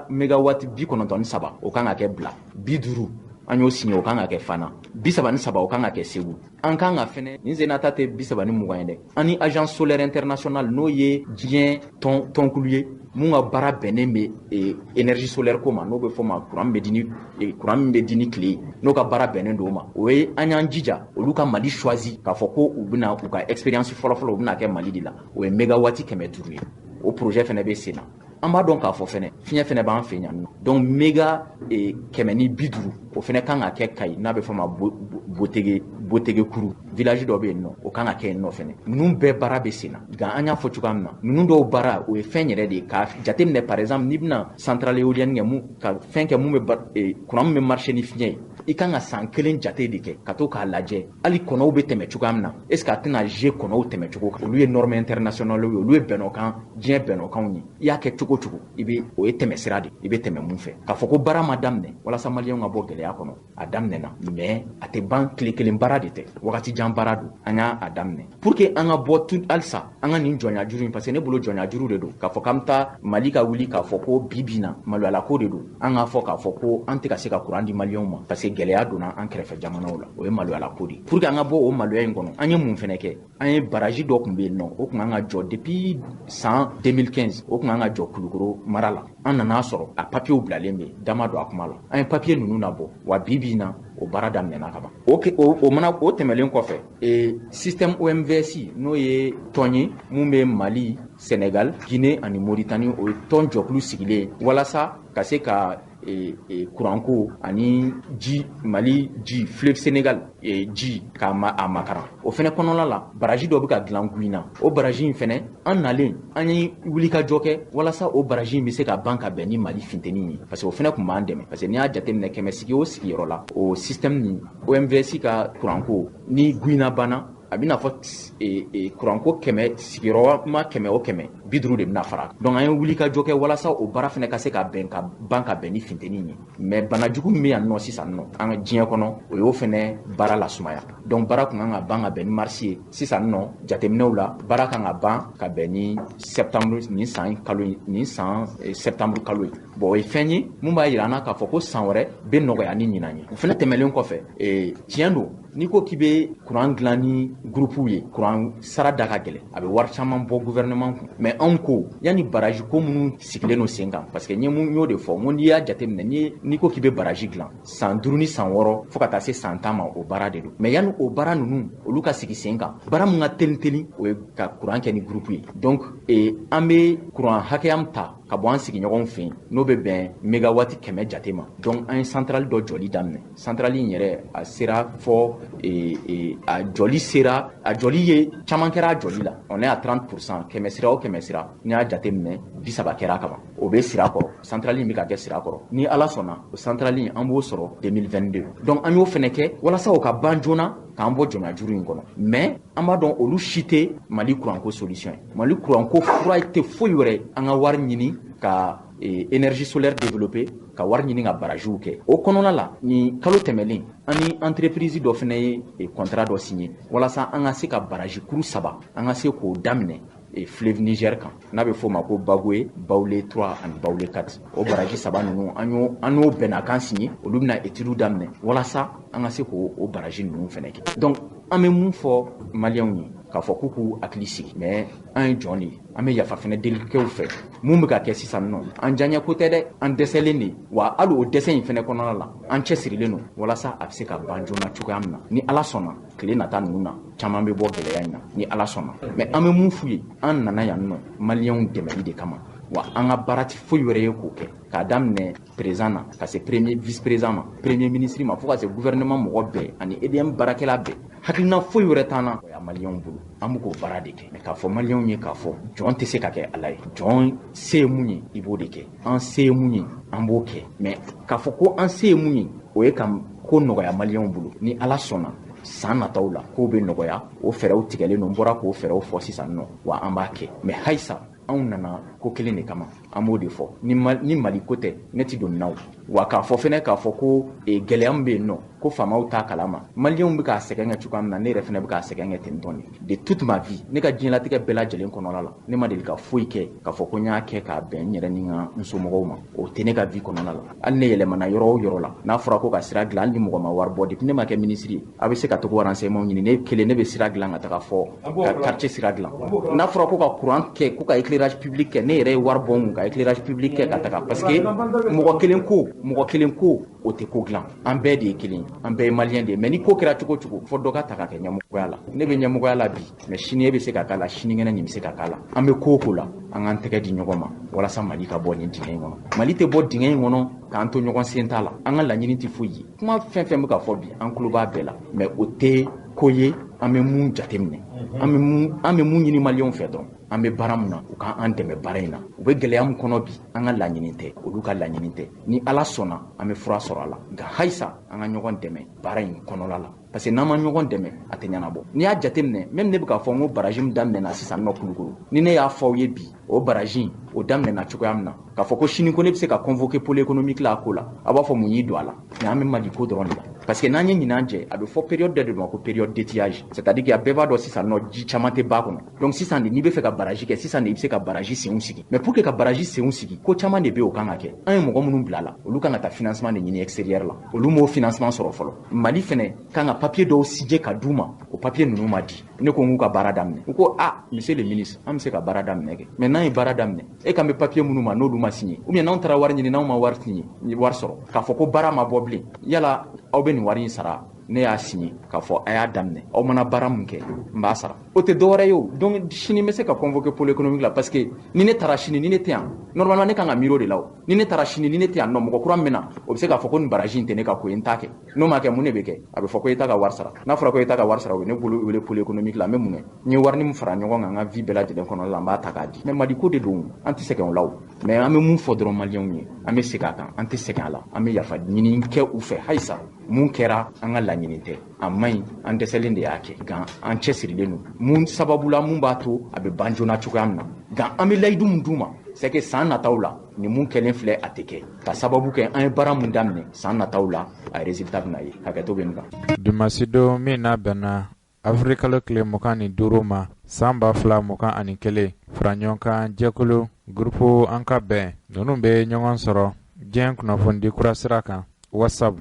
mégawatt 93, o kan ka kɛ bila 50, an y'o signé, o kan ka kɛ Fana, 33, o kan ka kɛ Segu. An kan ka fɛnɛ nin sen ta tɛ 30 ni 20 ye dɛ. An ni Agence solaire internationale, n'o ye diɲɛ tɔn tɔnkulu ye mun ka baara bɛnnen bɛ énergie solaire ko ma, n'o bɛ fɔ ma kuran bɛ di ni kuran min bɛ di ni tile ye, n'o ka baara bɛnnen don o ma, o ye an y'an jija olu ka Mali choisi k'a fɔ ko u bɛna u ka expérience fɔlɔ-fɔlɔ, u bɛna kɛ Mali de la, o ye mégawatt 500 ye. O projet fɛnɛ bɛ sen na. An b'a dɔn k'a fɔ fɛnɛ fiɲɛ fɛnɛ b'an fɛ yan nɔ, donc méga 150, o fɛnɛ kan ka kɛ Kayi, n'a bɛ fɔ ma Botege, Botegekuru village dɔ bɛ yen nɔ, o kan ka kɛ yen nɔ fɛnɛ. Ninnu bɛɛ baara bɛ sen na. Nka an y'a fɔ cogoya min na, ninnu dɔw baara, o ye fɛn yɛrɛ de ye k'a jateminɛ. Par exemple, n'i bɛna centrale éolienne kɛ, mun ka fɛn kɛ mun bɛ courant min bɛ marcher ni fiɲɛ ye, i kan ka san 1 jate de kɛ ka to k'a lajɛ hali kɔnɔw bɛ tɛmɛ cogoya min na, est ce que a tɛna je kɔnɔw tɛmɛ cogo kan. Olu ye norme internationale ye, olu ye bɛnɔkan, diɲɛ bɛnɔkanw ye. I y'a kɛ cogo cogo, i bɛ o ye tɛmɛ sira de, i bɛ tɛmɛ mun fɛ. K'a fɔ ko baara ma daminɛ walasa maliyɛnw ka bɔ gɛlɛya kɔnɔ, a daminɛna, mais a tɛ ban. Tile kelen baara de tɛ, wagati jan baara don. An y'a a daminɛ pour que an ka bɔ tu halisa an ka nin jɔnya juru in, parce que ne bolo jɔnya juru de don. K'a fɔ k'an bɛ taa Mali ka wuli k'a fɔ ko bi bi na maloyala ko de don, an k'a fɔ k'a fɔ ko an tɛ ka se ka kuran di maliyɛnw ma parce que gɛlɛya donna an kɛrɛfɛ jamanaw la, o ye maloyala ko de ye. Pour que an ka bɔ o maloya in kɔnɔ, an ye mun fɛnɛ kɛ? An ye barrage dɔ tun bɛ yen nɔ, o tun kan ka jɔ depuis san 2015, o tun kan ka jɔ Kulukoro mara la. An nana sɔrɔ a papiyew bilalen bɛ, dama don a kuma la, an ye papiye ninnu nabɔ wa. Bi bi in na, o baara daminɛna ka ban. O mana o tɛmɛlen kɔfɛ, système OMVS, n'o ye tɔn ye mun bɛ Mali, Sénégal, Guinée ani Mauritanie, o ye tɔn jɔkulu sigilen walasa ka se ka kuranko ani ji, Mali ji, fleuve Sénégal ji k'a a makaran. O fɛnɛ kɔnɔna la, baraji dɔ bɛ ka dilan Gouina. O baraji in fɛnɛ, an nalen, an ye wulikajɔ kɛ walasa o baraji in bɛ se ka ban ka bɛn ni Mali funteni ye, parce que o fɛnɛ tun b'an dɛmɛ, parce que n'i y'a jateminɛ 100 sigi o sigiyɔrɔ la, o système nin OMVS ka kuranko ni Gouina banna, a bɛna fɔ kuranko 100 sigiyɔrɔma 100 o 100, 50 de bɛna fara. Donc an ye wulikajɔ kɛ walasa o baara fɛnɛ ka se ka bɛn ka ban ka bɛn ni funteni ye. Mais banajugu min bɛ yan nɔ sisan nɔ an ka diɲɛ kɔnɔ, o y'o fɛnɛ baara lasumaya. Donc baara kun kan ka ban ka bɛn ni marisi ye. Sisan nɔ, jateminɛw la, baara kan ka ban ka bɛn ni septembre nin san kalo, nin san septembre kalo ye. Bon, o ye fɛn ye mun b'a yira an na k'a fɔ ko san wɛrɛ bɛ nɔgɔya ni ɲinan ye. O fɛnɛ tɛmɛlen kɔfɛ, tiɲɛ don, n'i ko k'i bɛ kuran dilan ni groupe ye, kuran sara da ka gɛlɛn, a bɛ wari caman bɔ gouvernement kun. Mais anw ko yanni baraji ko minnu sigilen don sen kan, parce que n ye mun y'o de fɔ, n ko n'i y'a jateminɛ, n'i ko k'i bɛ baraji dilan, san 5 ni san 6 fo ka taa se san 10 ma, o baara de don. Mais yanni o baara ninnu olu ka sigi sen kan, baara mun ka teli teli, o ye ka kuran kɛ ni groupe ye. Donc an bɛ kuran hakɛya min ta ka bɔ an sigiɲɔgɔnw fɛ yen, n'o bɛ bɛn mégawati 100 jate ma, donc an ye centrale dɔ jɔli daminɛ. Centrale in yɛrɛ, a sera fɔ a jɔli sera, a jɔli ye caman kɛra a jɔli la. On est à 30%, 100 sira o 100 sira, n'i y'a jateminɛ, 30 kɛra kaban. O bɛ sira kɔrɔ, centrale in bɛ ka kɛ sira kɔrɔ. Ni Ala sɔnna, o centrale in, an b'o sɔrɔ 2022. Donc an y'o fɛnɛ kɛ walasa o ka ban joona k'an bɔ jɔnjuru in kɔnɔ. Mais an b'a dɔn, olu si tɛ Mali kuranko solution ye. Mali kuranko fura tɛ foyi wɛrɛ, an ka wari ɲini ka énergie solaire développer, ka wari ɲini ka barajiw kɛ. O kɔnɔna la, nin kalo tɛmɛlen, an ni entreprise dɔ fɛnɛ ye contrat dɔ signé walasa an ka se ka baraji kuru 3, an ka se k'o daminɛ fleuve Niger kan, n'a bɛ f'o ma ko Bagoé, Baoulé 3 ani Baoulé 4. O baraji 3 ninnu, an y'o bɛnnakan signé. Olu bɛna étude daminɛ walasa an ka se k'o o baraji ninnu fɛnɛ kɛ. Donc an bɛ mun fɔ maliyɛnw ye? K'a fɔ k'u k'u hakili sigi. Mais an ye jɔn de ye, an bɛ yafa fɛnɛ delikɛw fɛ. Mun bɛ ka kɛ sisan nɔ, an diyaɲɛ ko tɛ dɛ, an dɛsɛlen de. Wa hali o dɛsɛ in fɛnɛ kɔnɔna la, an cɛsirilen don walasa a bɛ se ka ban joona cogoya min na. Ni Ala sɔnna, tile nata ninnu na, caman bɛ bɔ gɛlɛya in na, ni Ala sɔnna. Mais an bɛ mun f'u ye? An nana yan nɔ maliyɛnw dɛmɛli de kama. Wa an ka baara tɛ foyi wɛrɛ ye k'o kɛ, k'a daminɛ président na ka se premier vice président ma, premier ministre ma, fo ka se gouvernement mɔgɔ bɛɛ ani EDM baarakɛla bɛɛ. Hakilina foyi wɛrɛ t'an na maliyɛnw bolo, an bɛ k'o baara de kɛ. Mais k'a fɔ maliyɛnw ye k'a fɔ jɔn tɛ se ka kɛ Ala ye, jɔn se ye mun ye, i b'o de kɛ. An se ye mun ye, an b'o kɛ. Mais k'a fɔ ko an se ye mun ye, o ye ka ko nɔgɔya maliyɛnw bolo. Ni Ala sɔnna, san nataw la, kow bɛ nɔgɔya. O fɛɛrɛw tigɛlen don, n bɔra k'o fɛɛrɛw fɔ sisan nɔ, wa an b'a kɛ. Mais halisa, anw nana ko kelen de kama, an b'o de fɔ. Ni Mali ko tɛ, ne ti don n'aw wa. K'a fɔ fɛnɛ, k'a fɔ ko gɛlɛya min bɛ yen nɔ, ko faamaw t'a kalama, maliyɛnw bɛ k'a sɛgɛn kɛ cogoya min na, ne yɛrɛ fɛnɛ bɛ k'a sɛgɛn kɛ ten tɔn de. Toute ma vie, ne ka diɲɛlatigɛ bɛɛ lajɛlen kɔnɔna la, ne ma deli ka foyi kɛ k'a fɔ ko n y'a kɛ k'a bɛn n yɛrɛ ni n ka n somɔgɔw ma. O tɛ ne ka vie kɔnɔna la. Hali ne yɛlɛmana yɔrɔ o yɔrɔ la, n'a fɔra ko ka sira dilan, hali ni mɔgɔ ma wari bɔ, depuis ne ma kɛ ministre ye, a bɛ se ka to renseignement ɲini, ne kelen ne bɛ sira dilan ka taga fɔ ka quartier sira dilan. N'a fɔra ko ka courant kɛ, ko ka éclairage public kɛ, ne yɛrɛ ye wari bɔ n kun ka éclairage public kɛ ka taga, parce que mɔgɔ kelen ko, mɔgɔ kelen ko, o tɛ ko dilan. An bɛɛ de ye kelen, an bɛɛ ye maliyɛn de ye. Mais ni ko kɛra cogo o cogo, fɔ dɔ ka ta ka kɛ ɲɛmɔgɔya la. Ne bɛ ɲɛmɔgɔya la bi, mais sini e bɛ se ka k'a la, sinikɛnɛ nin bɛ se ka k'a la. An bɛ ko o ko la, an k'an tɛgɛ di ɲɔgɔn ma walasa Mali ka bɔ nin dingɛ in kɔnɔ. Mali tɛ bɔ dingɛ in kɔnɔ k'an to ɲɔgɔn sen t'a la. An ka laɲini tɛ foyi ye. Kuma fɛn fɛn bɛ ka fɔ bi, an tulo b'a bɛɛ la, mais o tɛ ko ye an bɛ mun jateminɛ. An bɛ mun ɲini maliyɛnw fɛ dɔrɔn, an bɛ baara mun na, u k'an dɛmɛ baara in na. U bɛ gɛlɛya min kɔnɔ bi, an ka laɲini tɛ, olu ka laɲini tɛ. Ni Ala sɔnna, an bɛ fura sɔrɔ a la. Nka halisa, an ka ɲɔgɔn dɛmɛ baara in kɔnɔla la, parce que n'an ma ɲɔgɔn dɛmɛ, a tɛ ɲɛnabɔ. N'i y'a jateminɛ, même ne bɛ k'a fɔ n ko baraji min daminɛna sisan nɔ Kulukoro, ni ne y'a fɔ aw ye bi, o baraji in, o daminɛna cogoya min na, k'a fɔ ko sini ko ne bɛ se ka convoquer pôle économique la a ko la, a b'a fɔ mun y'i don a la. Mais an bɛ Mali ko dɔrɔn de la, parce que n'an ye ɲinan jɛ, a bɛ fɔ période dɔ de ma ko période d'étiage, c'est à dire que a bɛɛ b'a dɔn sisan nɔ, ji caman tɛ ba kɔnɔ. Donc sisan de, n'i bɛ fɛ ka baraji kɛ, sisan de i bɛ se ka baraji senw sigi. Mais pour que ka baraji senw sigi, ko caman de bɛ yen o kan ka kɛ. An ye mɔgɔ minnu bila la, olu kan ka taa financement de ɲini extérieur la, olu m'o financement sɔrɔ fɔlɔ. Mali fɛnɛ kan ka papier dɔw signer ka d'u ma, o papier ninnu ma di. Ne ko n k'u ka baara daminɛ, u ko: "Ah, monsieur le ministre, an bɛ se ka baara daminɛ kɛ, mais n'an ye baara daminɛ, e kan bɛ papier minnu ma, n'olu ma signer, ou bien n'anw taara wari ɲini, n'anw ma wari signer, wari sɔrɔ, k'a fɔ ko baara ma bɔ bilen, yala aw bɛ nin wari in sara?" Ne y'a signé k'a fɔ a y'a daminɛ, aw mana baara mun kɛ n b'a sara. O tɛ dɔwɛrɛ ye o. Donc sini n bɛ se ka convoquer pôle économique la, parce que ni ne taara sini, ni ne tɛ yan, normalement ne kan ka miiri o de la o. Ni ne taara sini, ni ne tɛ yan nɔ, mɔgɔ kura min bɛ na, o bɛ se k'a fɔ ko nin baraji in tɛ ne ka ko ye, n t'a kɛ. N'o ma kɛ, mun de bɛ kɛ? A bɛ fɔ ko e t'a ka wari sara. N'a fɔra ko e t'a ka wari sara, o bɛ ne bolo wele pôle économique la. N bɛ mun kɛ? N ye wari min fara ɲɔgɔn kan n ka vie bɛɛ lajɛlen kɔnɔ la, n b'a ta k'a di. Mais Mali ko de don, an tɛ sɛgɛn o la o. Mais an bɛ mun fɔ dɔrɔn maliyɛnw ye, an bɛ segin a kan, an tɛ sɛgɛn a la, an bɛ yafa ɲini kɛ u fɛ halisa. Mun kɛra, an ka laɲini tɛ, a man ɲi, an dɛsɛlen de y'a kɛ, nka an cɛsirilen don. Mun sababu la, mun b'a to a bɛ ban joona cogoya min na, nka an bɛ layidu mun d'u ma, c'est que san nataw la, nin mun kɛlen filɛ, a tɛ kɛ, ka sababu kɛ an ye baara mun daminɛ, san nataw la a résultat bɛ na ye. Hakɛto bɛ nin kan. Dimansidon min n'a bɛnna avril kalo tile 25 ma san 2021, faraɲɔgɔnkan jɛkulu groupe An ka bɛn ninnu bɛ ɲɔgɔn sɔrɔ diɲɛ kunnafonidi kura sira kan, WhatsApp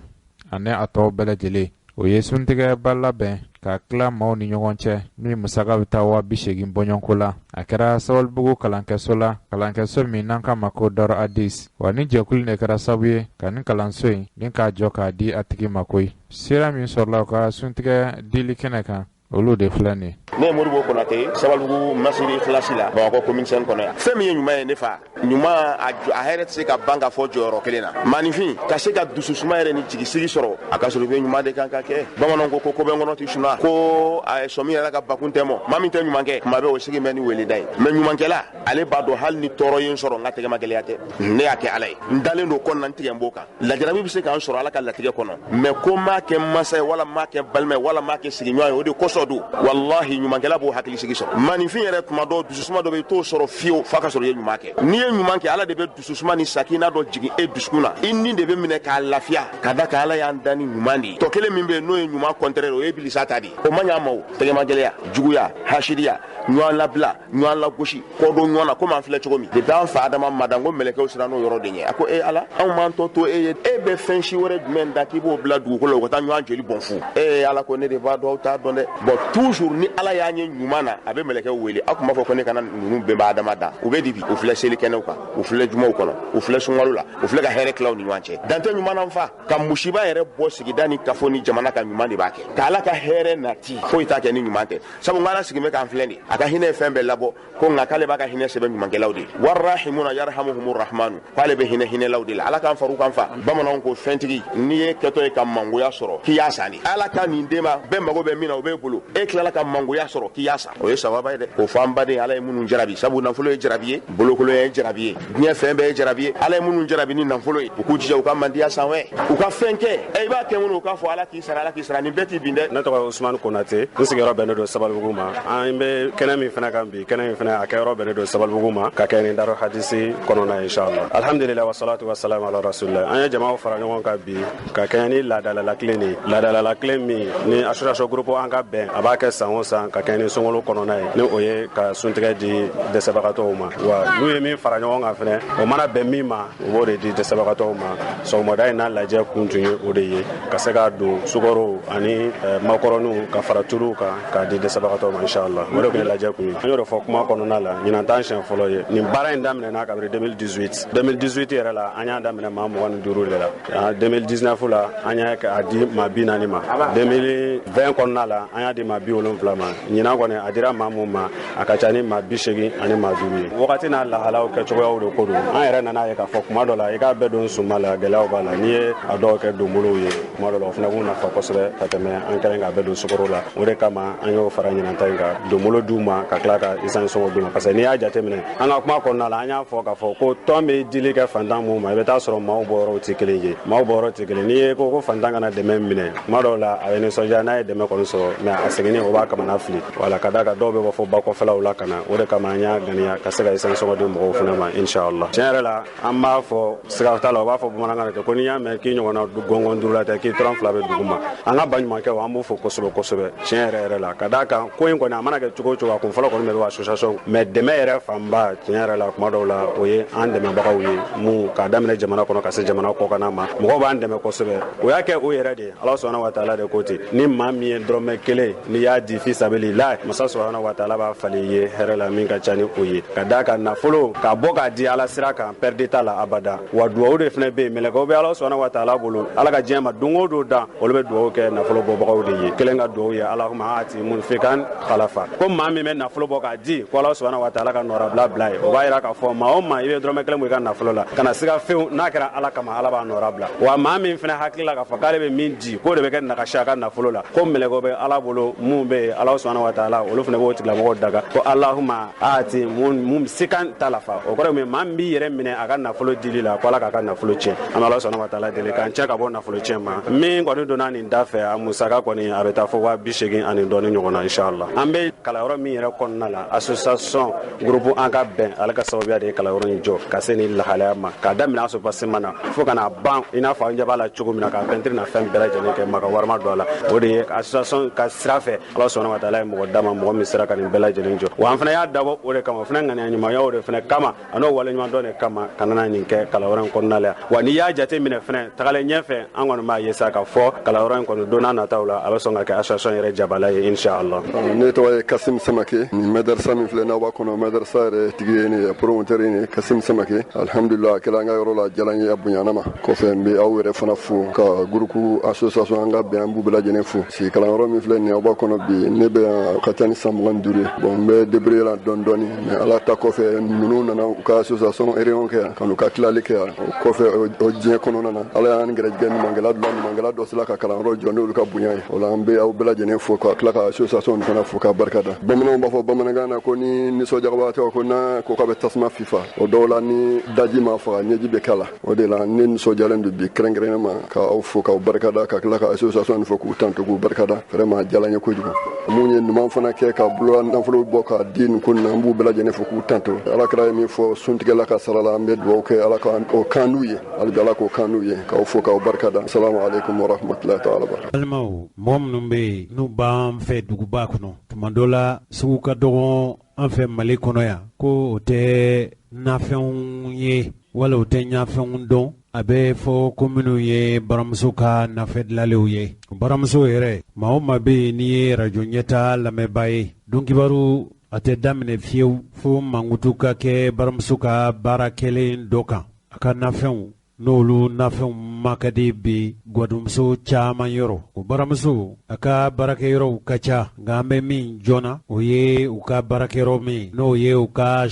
ani a tɔw bɛɛ lajɛlen. O ye suntigɛba labɛn ka tila maaw ni ɲɔgɔn cɛ min musaka bɛ taa 80 000 bɔɲɔgɔnko la. A kɛra Sabalibugu kalankɛso la, kalankɛso min n'an k'a ma ko Dar Hadis. Wa ni jɛkulu de kɛra sababu ye ka nin kalanso in ni k'a jɔ k'a di a tigi ma koyi. Sira min sɔrɔla u ka suntigɛ dili kɛnɛ kan, olu de filɛ nin ye. Ne ye Modibo Konate ye, Sabalibugu masiri kilasi la, Bamakɔ commune 5 kɔnɔ yan. Fɛn min ye ɲuman ye, ne fa, ɲuman a hɛrɛ tɛ se ka ban ka fɔ jɔyɔrɔ kelen na. Maaninfin ka se ka dususuma yɛrɛ ni jigisigi sɔrɔ, a ka sɔrɔ i bɛ ɲuman de kan ka kɛ. Bamananw ko ko bɛ kɔnɔ tɛ suna, ko a sɔmi yɛrɛ ka bakun tɛ mɔ. Maa min tɛ ɲuman kɛ, kuma bɛɛ o sigi bɛ ni weleda ye. Mais ɲumankɛla, ale b'a dɔn hali ni tɔɔrɔ ye n sɔrɔ, n ka tɛgɛma gɛlɛya tɛ. Ne y'a kɛ Ala ye, n dalen don kɔnɔna, n tigɛ n b'o kan. Lajarabi bɛ se k'an sɔrɔ Ala ka latigɛ kɔnɔ, mais ko m'a kɛ masa ye, wala m'a kɛ balima ye, wala m'a kɛ sigiɲɔgɔn ye, o de kosɔn don. Walahi, ɲumankɛla b'o hakilisigi sɔrɔ. Maaninfin yɛrɛ, tuma dɔw dususuma dɔ bɛ i t'o sɔrɔ fiyewu f'a ka sɔrɔ i ye ɲuman kɛ. N'i ye ɲuman kɛ, Ala de bɛ dususuma ni sakina dɔ jigin e dusukun na, i ni de bɛ minɛ k'a lafiya, ka da kan Ala y'an dan ni ɲuman de ye. Tɔ kelen min bɛ yen n'o ye ɲuman contraire, o ye bilisa ta de ye. O man ɲ'a ma o. Tɛgɛma gɛlɛya, juguya, hasidiya, ɲɔgɔn labila, ɲɔgɔn lagosi, kɔdon ɲɔgɔn na, komi an filɛ cogo min. Depuis an fa Adama madan ko mɛlɛkɛw siran n'o yɔrɔ de ɲɛ. A ko e Ala, anw m'an tɔ to e ye, e bɛ fɛn si wɛrɛ jumɛn da k'i b'o bila dugukolo la, u ka taa ɲɔgɔn joli bɔn fu? E Ala ko ne de b'a dɔn, aw t'a dɔn dɛ. Bon, toujours ni Ala y'an ye ɲuman na, a bɛ mɛlɛkɛw wele. Aw tun b'a fɔ ko ne kana ninnu bɛnba Adama da. U bɛ di bi, u filɛ seli kɛnɛw kan, u filɛ jumaw kɔnɔ, u filɛ sunkalo la, u filɛ ka hɛrɛ tila u ni ɲɔgɔn cɛ. Dan tɛ ɲuman na fa, ka musiba yɛrɛ bɔ sigida ni kafo ni jamana ka, ɲuman de b'a kɛ. Ka Ala ka hɛrɛ nati, foyi t'a kɛ ni ɲuman tɛ. Sabu n ko Ala sigilen bɛ k'an filɛ de, a ka hinɛ ye fɛn bɛɛ labɔ, ko nka k'ale b'a ka hinɛ sɛbɛn ɲumankɛlaw de ye. Warahimuna yarhamuhumur rahmanu, k'ale bɛ hinɛ hinɛlaw de la. Ala k'an far'u kan fa. Bamananw ko fɛntigi, n'i ye kɛtɔ ye ka mangoya sɔrɔ, k'i y'a san de. Ala ka nin den ma, bɛɛ mago bɛ min na, o b'e bolo, e tilala ka mangoya sɔrɔ, k'i y'a san, o ye sababa ye dɛ. K'o fɔ an baden, Ala ye minnu jarabi, sabu nafolo ye jarabi ye, bolokolonya ye jarabi ye, diɲɛ fɛn bɛɛ ye jarabi ye. Ala ye minnu jarabi ni nafolo ye, u k'u jija u ka mandiya san wɛ, u ka fɛn kɛ. E i b'a kɛ minnu, u k'a fɔ Ala k'i sara, Ala k'i sara, nin bɛɛ t'i bin dɛ. Ne tɔgɔ ye Usumani Konate, n sigiyɔrɔ bɛnnen don Sabalibugu ma. An bɛ kɛnɛ min fana kan bi, kɛnɛ in fana a kɛyɔrɔ bɛnnen don Sabalibugu ma, ka kɛ ni Daru Hadisi kɔnɔna ye, inshallah. Alhamdulillah, wassalatu wassalamu ala rasulillah. An ye jamaw fara ɲɔgɔn kan bi ka kɛɲɛ ni laadalala kelen de ye, laadalala kelen min ni association groupe An ka bɛn a b'a kɛ san o san, ka kɛɲɛ ni sunkalo kɔnɔna ye, ni o ye ka suntigɛ di dɛsɛbagatɔw ma. Wa n'u ye min fara ɲɔgɔn kan fɛnɛ, o mana bɛn min ma, u b'o de di dɛsɛbagatɔw ma. Sɔgɔmada in n'a lajɛ kun tun ye o de ye, ka se k'a don sukaro ani makɔrɔniw ka fara tuluw kan k'a di dɛsɛbagatɔw ma, inshallah. O de tun ye lajɛ kun ye. An y'o de fɔ kuma kɔnɔna la, ɲinan t'an siɲɛ fɔlɔ ye. Nin baara in daminɛna kabini 2018. 2018 yɛrɛ la, an y'a daminɛ maa 25 de la. 2019 la, an y'a a di maa 40 ma. 2020 kɔnɔna la, an y'a di maa 70 ma. Ɲinan kɔni, a dira maa mun ma, a ka ca ni maa 85 ye. Wagati n'a lahalaw kɛcogoyaw de ko don. An yɛrɛ nana ye k'a fɔ kuma dɔ la, i k'a bɛɛ don sunba la, gɛlɛyaw b'a la. N'i ye a dɔw kɛ donbolow ye, kuma dɔ la o fana b'u nafa kosɛbɛ ka tɛmɛ an kɛlen k'a bɛɛ don sukaro la. O de kama an y'o fara ɲinan ta in kan, donbolo d'u ma ka tila ka essence sɔngɔ d'u ma, parce que n'i y'a jateminɛ, an ka kuma kɔnɔna la, an y'a fɔ k'a fɔ ko tɔn bɛ dili kɛ fantan mun ma, i bɛ taa sɔrɔ maaw bɔyɔrɔw tɛ kelen ye, maaw bɔyɔrɔ tɛ kelen. N'i ye ko fantan kana dɛmɛ minɛ, kuma dɔw la a bɛ nisɔndiya n'a ye dɛmɛ kɔni sɔrɔ, mais a seginni o b'a kamana fili. Wala ka d'a kan dɔw bɛ bɔ fo ba kɔfɛlaw la ka na. O de kama an y'a ganiya ka se ka essence sɔngɔ di mɔgɔw fana ma, inshallah. Tiɲɛ yɛrɛ la, an b'a fɔ siga t'a la, u b'a fɔ bamanankan na ten ko n'i y'a mɛn k'i ɲɔgɔnna gɔngɔn duuru la tɛ, k'i tɔrɔn fila bɛ dugu ma. An ka baɲumankɛw, an b'u fo kosɛbɛ kosɛbɛ, tiɲɛ yɛrɛ yɛrɛ la, ka d'a kan ko in kɔni a mana kɛ cogo o cogo, a kun fɔlɔ kɔni bɛ bɔ association, mais dɛmɛ yɛrɛ fanba, tiɲɛ yɛrɛ la, kuma dɔw la o ye an dɛmɛbagaw ye, mun k'a daminɛ jamana kɔnɔ ka se jamana kɔkanna ma, mɔgɔw b'an dɛmɛ kosɛbɛ. O y'a kɛ o yɛrɛ de ye. Ala sɔnna wa taala de ko ten, ni maa min ye dɔrɔmɛ kelen yen n'i y'a di fi sabilillah, masa subhanahu wa ta'ala b'a falen i ye hɛrɛ la min ka ca ni o ye. Ka d'a kan nafolo k'a bɔ k'a di Ala sira kan, perte t'a la abada. Wa duwawu de fana bɛ yen, mɛlɛkɛw bɛ Ala subhanahu wa ta'ala bolo, Ala ka diɲɛ ma don o don dan, olu bɛ duwawu kɛ nafolo bɔbagaw de ye. Kelen ka duwawu ye Allahumma aati munfikan khalafa, ko maa min bɛ nafolo bɔ k'a di, ko Ala subhanahu wa ta'ala ka nɔrabila bila ye. O b'a yira k'a fɔ maa o maa i bɛ dɔrɔmɛ kelen bɔ i ka nafolo la, kana siga fewu, n'a kɛra Ala kama, Ala b'a nɔrabila. Wa maa min fana hakili la k'a fɔ k'ale bɛ min di, k'o de bɛ kɛ nagasi a ka nafolo la, ko mɛlɛkɛw bɛ Ala bolo mun bɛ yen, Ala subhanahu wa ta'ala olu fana b'o tigilamɔgɔw daga, ko Allahumma aati mumsikan talafa. O kɔrɔ ye mun ye? Maa min b'i yɛrɛ minɛ a ka nafolo dili la, ko Ala k'a ka nafolo tiɲɛ. An bɛ Ala subhanahu wa ta'ala deli k'an cɛ ka bɔ nafolo tiɲɛ ma. Min kɔni donna nin da fɛ, a musaka kɔni a bɛ taa fo 80,000 ani dɔɔni ɲɔgɔn na, inshallah. An bɛ kalanyɔrɔ min yɛrɛ kɔnɔna la, association groupe an ka bɛn, ale ka sababuya de ye kalanyɔrɔ in jɔ ka se nin lahalaya ma, k'a daminɛ soubassement na fo ka n'a ban i n'a fɔ an ɲɛ b'a la cogo min na, k'a peinture na fɛn bɛɛ lajɛlen kɛ, maka wari ma don a la. O de ye association ka sira fɛ, Ala subhanahu wa ta'ala ye mɔgɔ d'a ma, mɔgɔ min sera ka nin bɛɛ lajɛlen jɔ. Wa an fana y'a dabɔ o de kama, o fana ŋaniya ɲumanya o de fana kama, a n'o waleɲumandɔn de kama ka nana nin kɛ kalanyɔrɔ in kɔnɔna la. Wa n'i y'a jate minɛ fana, tagalen ɲɛfɛ, an kɔni b'a ye sa k'a fɔ kalanyɔrɔ in kɔni don n'a nataw la, a bɛ sɔn ka kɛ association yɛrɛ jabala ye, inshallah. Ne tɔgɔ ye Kasim Samake. Nin madarasa min filɛ n'aw b'a kɔnɔ, madarasa yɛrɛ tigi ye ne ye, promoteur ye ne Kasim Samake. Alhamdulillah, a kɛla an ka yɔrɔ la, diyara n ye, a bonyana ma. Kɔfɛ n bɛ aw yɛrɛ fana fo ka groupe association an ka bɛn, an b'u bɛɛ lajɛlen fo. Si kalanyɔrɔ min filɛ nin aw b'a kɔnɔ bi, ne bɛ yan ka ca ni san 25 ye. Bon, n bɛ débrouiller la dɔɔni dɔɔni, mais Ala ta kɔfɛ, ninnu nana u ka association réunion kɛ yan, ka n'u ka tilali kɛ yan. O kɔfɛ, o diɲɛ kɔnɔna na, Ala y'an gɛrɛjɛgɛ ɲumankɛla dɔ, ɲumankɛla dɔ sela ka kalanyɔrɔ jɔ n'olu ka bonya ye. O la an bɛ aw bɛɛ lajɛlen fo ka tila ka association fana fo ka barika da. Bamananw b'a fɔ bamanankan na ko ni nisɔndiyabagatɔ ko n'a ko k'a bɛ tasuma fifa, o dɔw la ni daji ma faga, ɲɛji bɛ k'a la. O de la ne nisɔndiyalen don bi kɛrɛnkɛrɛnnen ma ka aw fo k'aw barika da, ka tila ka association fo k'u tanto k'u barika da. Vraiment, a diyara n ye kojugu. Mun ye ɲuman fana kɛ ka bolola nafolo bɔ k'a di nin ko nin na, an b'u bɛɛ lajɛlen fo k'u tanto. Ala kɛra ye min fɔ suntigɛla ka sara la, an bɛ dugawu kɛ Ala ka o kan n'u ye, hali bi Ala k'o kan n'u ye, k'aw fo k'aw barika da. Salamu aleykum wa rahmatulahi taala barakatuh. Balimaw, mɔgɔ minnu bɛ yen n'u b'an fɛ duguba kɔnɔ, tuma dɔ la sugu ka dɔgɔn an fɛ Mali kɔnɔ yan, ko o tɛ nafɛnw ye wala o tɛ ɲafɛnw dɔn. A bɛ fɔ ko minnu ye baramuso ka nafɛn dilanlenw ye, baramuso yɛrɛ, maa o maa bɛ yen n'i ye arajo ɲɛta lamɛnbaa ye, donkibaru a tɛ daminɛ fiyewu fo mankutu ka kɛ baramuso ka baara kɛlen dɔ kan. A ka nafɛnw, n'olu nafɛnw ma ka di bi gwadonmuso caman yɔrɔ. O baramuso a ka baarakɛyɔrɔw ka ca, nka an bɛ min jɔna, o ye u ka baarakɛyɔrɔ min n'o ye u ka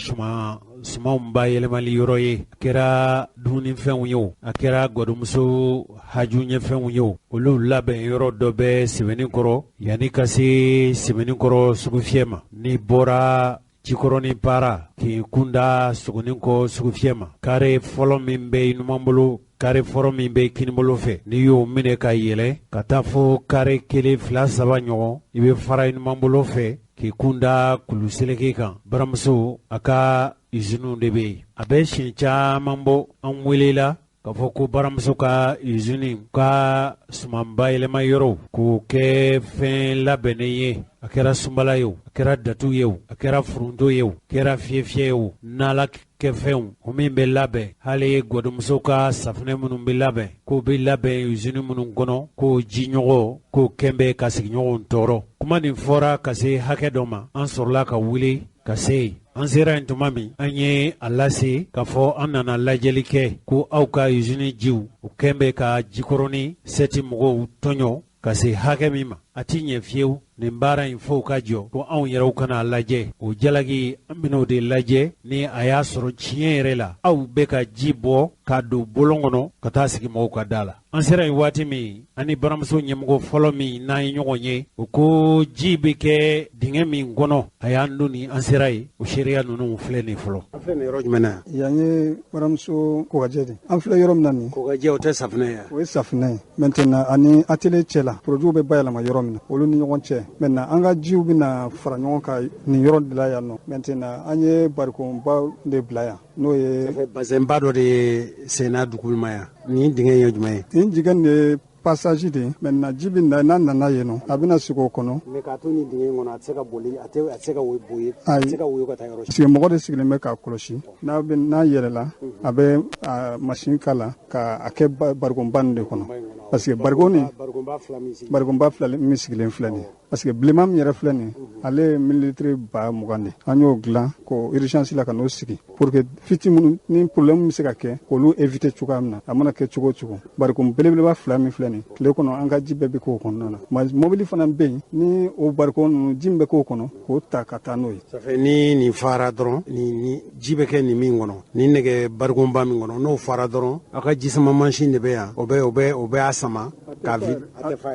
sumanw bayɛlɛmali yɔrɔ ye. A kɛra dumunifɛnw ye o, a kɛra gwadonmuso haju ɲɛfɛnw ye o, olu labɛn yɔrɔ dɔ bɛ Sɛbɛnnikɔrɔ yanni ka se Sɛbɛnnikɔrɔ sugufiyɛ ma. N'i bɔra Jikɔrɔni para k'i kunda Sogonikɔ sugufiyɛ ma, kare fɔlɔ min bɛ i numan bolo, kare fɔlɔ min bɛ kinibolo fɛ, n'i y'o minɛ ka yɛlɛ ka taa fo kare 1 2 3 ɲɔgɔn, i bɛ fara i numan bolo fɛ k'i kunda kuluseleke kan. Baramuso a ka iziniw de bɛ yen. A bɛ siɲɛ caman bɔ an welela k'a fɔ ko baramuso ka izini ka suman bayɛlɛma yɔrɔw k'o kɛ fɛn labɛnnen ye. A kɛra sunbala ye o, a kɛra datu ye o, a kɛra furunto ye o, a kɛra fiyɛfiyɛ ye o, n'ala kɛfɛnw o min bɛ labɛn, hali gwadonmuso ka safunɛ minnu bɛ labɛn, k'o bɛ labɛn izini minnu kɔnɔ, k'o jiɲɔgɔ k'o kɛn bɛ ka sigiɲɔgɔnw tɔɔrɔ. Kuma nin fɔra ka se hakɛ dɔ ma, an sɔrɔla ka wuli ka se yen. An sera yen tuma min, an ye a lase k'a fɔ an nana lajɛli kɛ ko aw ka izini jiw o kɛn bɛ ka Jikɔrɔni sɛti mɔgɔw tɔɲɔ ka se hakɛ min ma, a ti ɲɛ fiyewu. Nin baara in fo ka jɔ, ko anw yɛrɛw kana lajɛ o jalaki, an bɛn'o de lajɛ ni a y'a sɔrɔ tiɲɛ yɛrɛ la aw bɛ ka ji bɔ ka don bolon kɔnɔ ka taa sigi mɔgɔw ka da la. An sera yen waati min, an ni baramuso ɲɛmɔgɔ fɔlɔ min n'an ye ɲɔgɔn ye, o ko ji bɛ kɛ dingɛ min kɔnɔ, a y'an don ni an sera yen, o seereya ninnu filɛ nin fɔlɔ. An filɛ nin yɔrɔ jumɛn na yan? Ye baramuso kogajɛ de. An filɛ yɔrɔ min na nin, kogajɛ, o tɛ safunɛ ye? O ye safunɛ ye. Maintenant, ani atelier cɛ la, produit bɛ bayɛlɛma yɔrɔ min na, olu ni ɲɔgɔn cɛ. Maintenant, an ka jiw bɛna fara ɲɔgɔn kan nin yɔrɔ de la yan nɔ. Maintenant, an ye barikonba de bila yan, n'o ye bazɛnba dɔ de ye senna duguma yan. Nin dingɛ ye jumɛn ye? Nin dingɛ nin ye passage de ye. Maintenant, ji bɛ na, n'a nana yen nɔ, a bɛna sigi o kɔnɔ. Mais k'a to nin dingɛ in kɔnɔ, a tɛ se ka boli, a tɛ se ka boye, a tɛ se ka woyo ka taa yɔrɔ si. Parce que mɔgɔ de sigilen bɛ k'a kɔlɔsi. N'a bɛ n'a yɛlɛla, a bɛ machine k'a la k'a kɛ barikonba nin de kɔnɔ. Parce que barikon nin, barikonba fila min sigilen filɛ nin ye. Parce que bilenman min yɛrɛ filɛ nin, ale ye millilitre 20 000 de. An y'o dilan k'o urgence la ka n'o sigi pour que fuite minnu ni problème bɛ se ka kɛ, k'olu éviter cogoya min na. A mana kɛ cogo o cogo, barikon belebeleba fila min filɛ nin, tile kɔnɔ an ka ji bɛɛ bɛ k'o kɔnɔna na. Mobili fana bɛ yen ni o barikon ninnu, ji min bɛ k'o kɔnɔ, k'o ta ka taa n'o ye. Ça fait ni nin fara dɔrɔn, ni ji bɛ kɛ nin min kɔnɔ, ni nɛgɛ barikonba min kɔnɔ, n'o fara dɔrɔn, aw ka ji sama mansin de bɛ yan, o bɛ a sama k'a vide.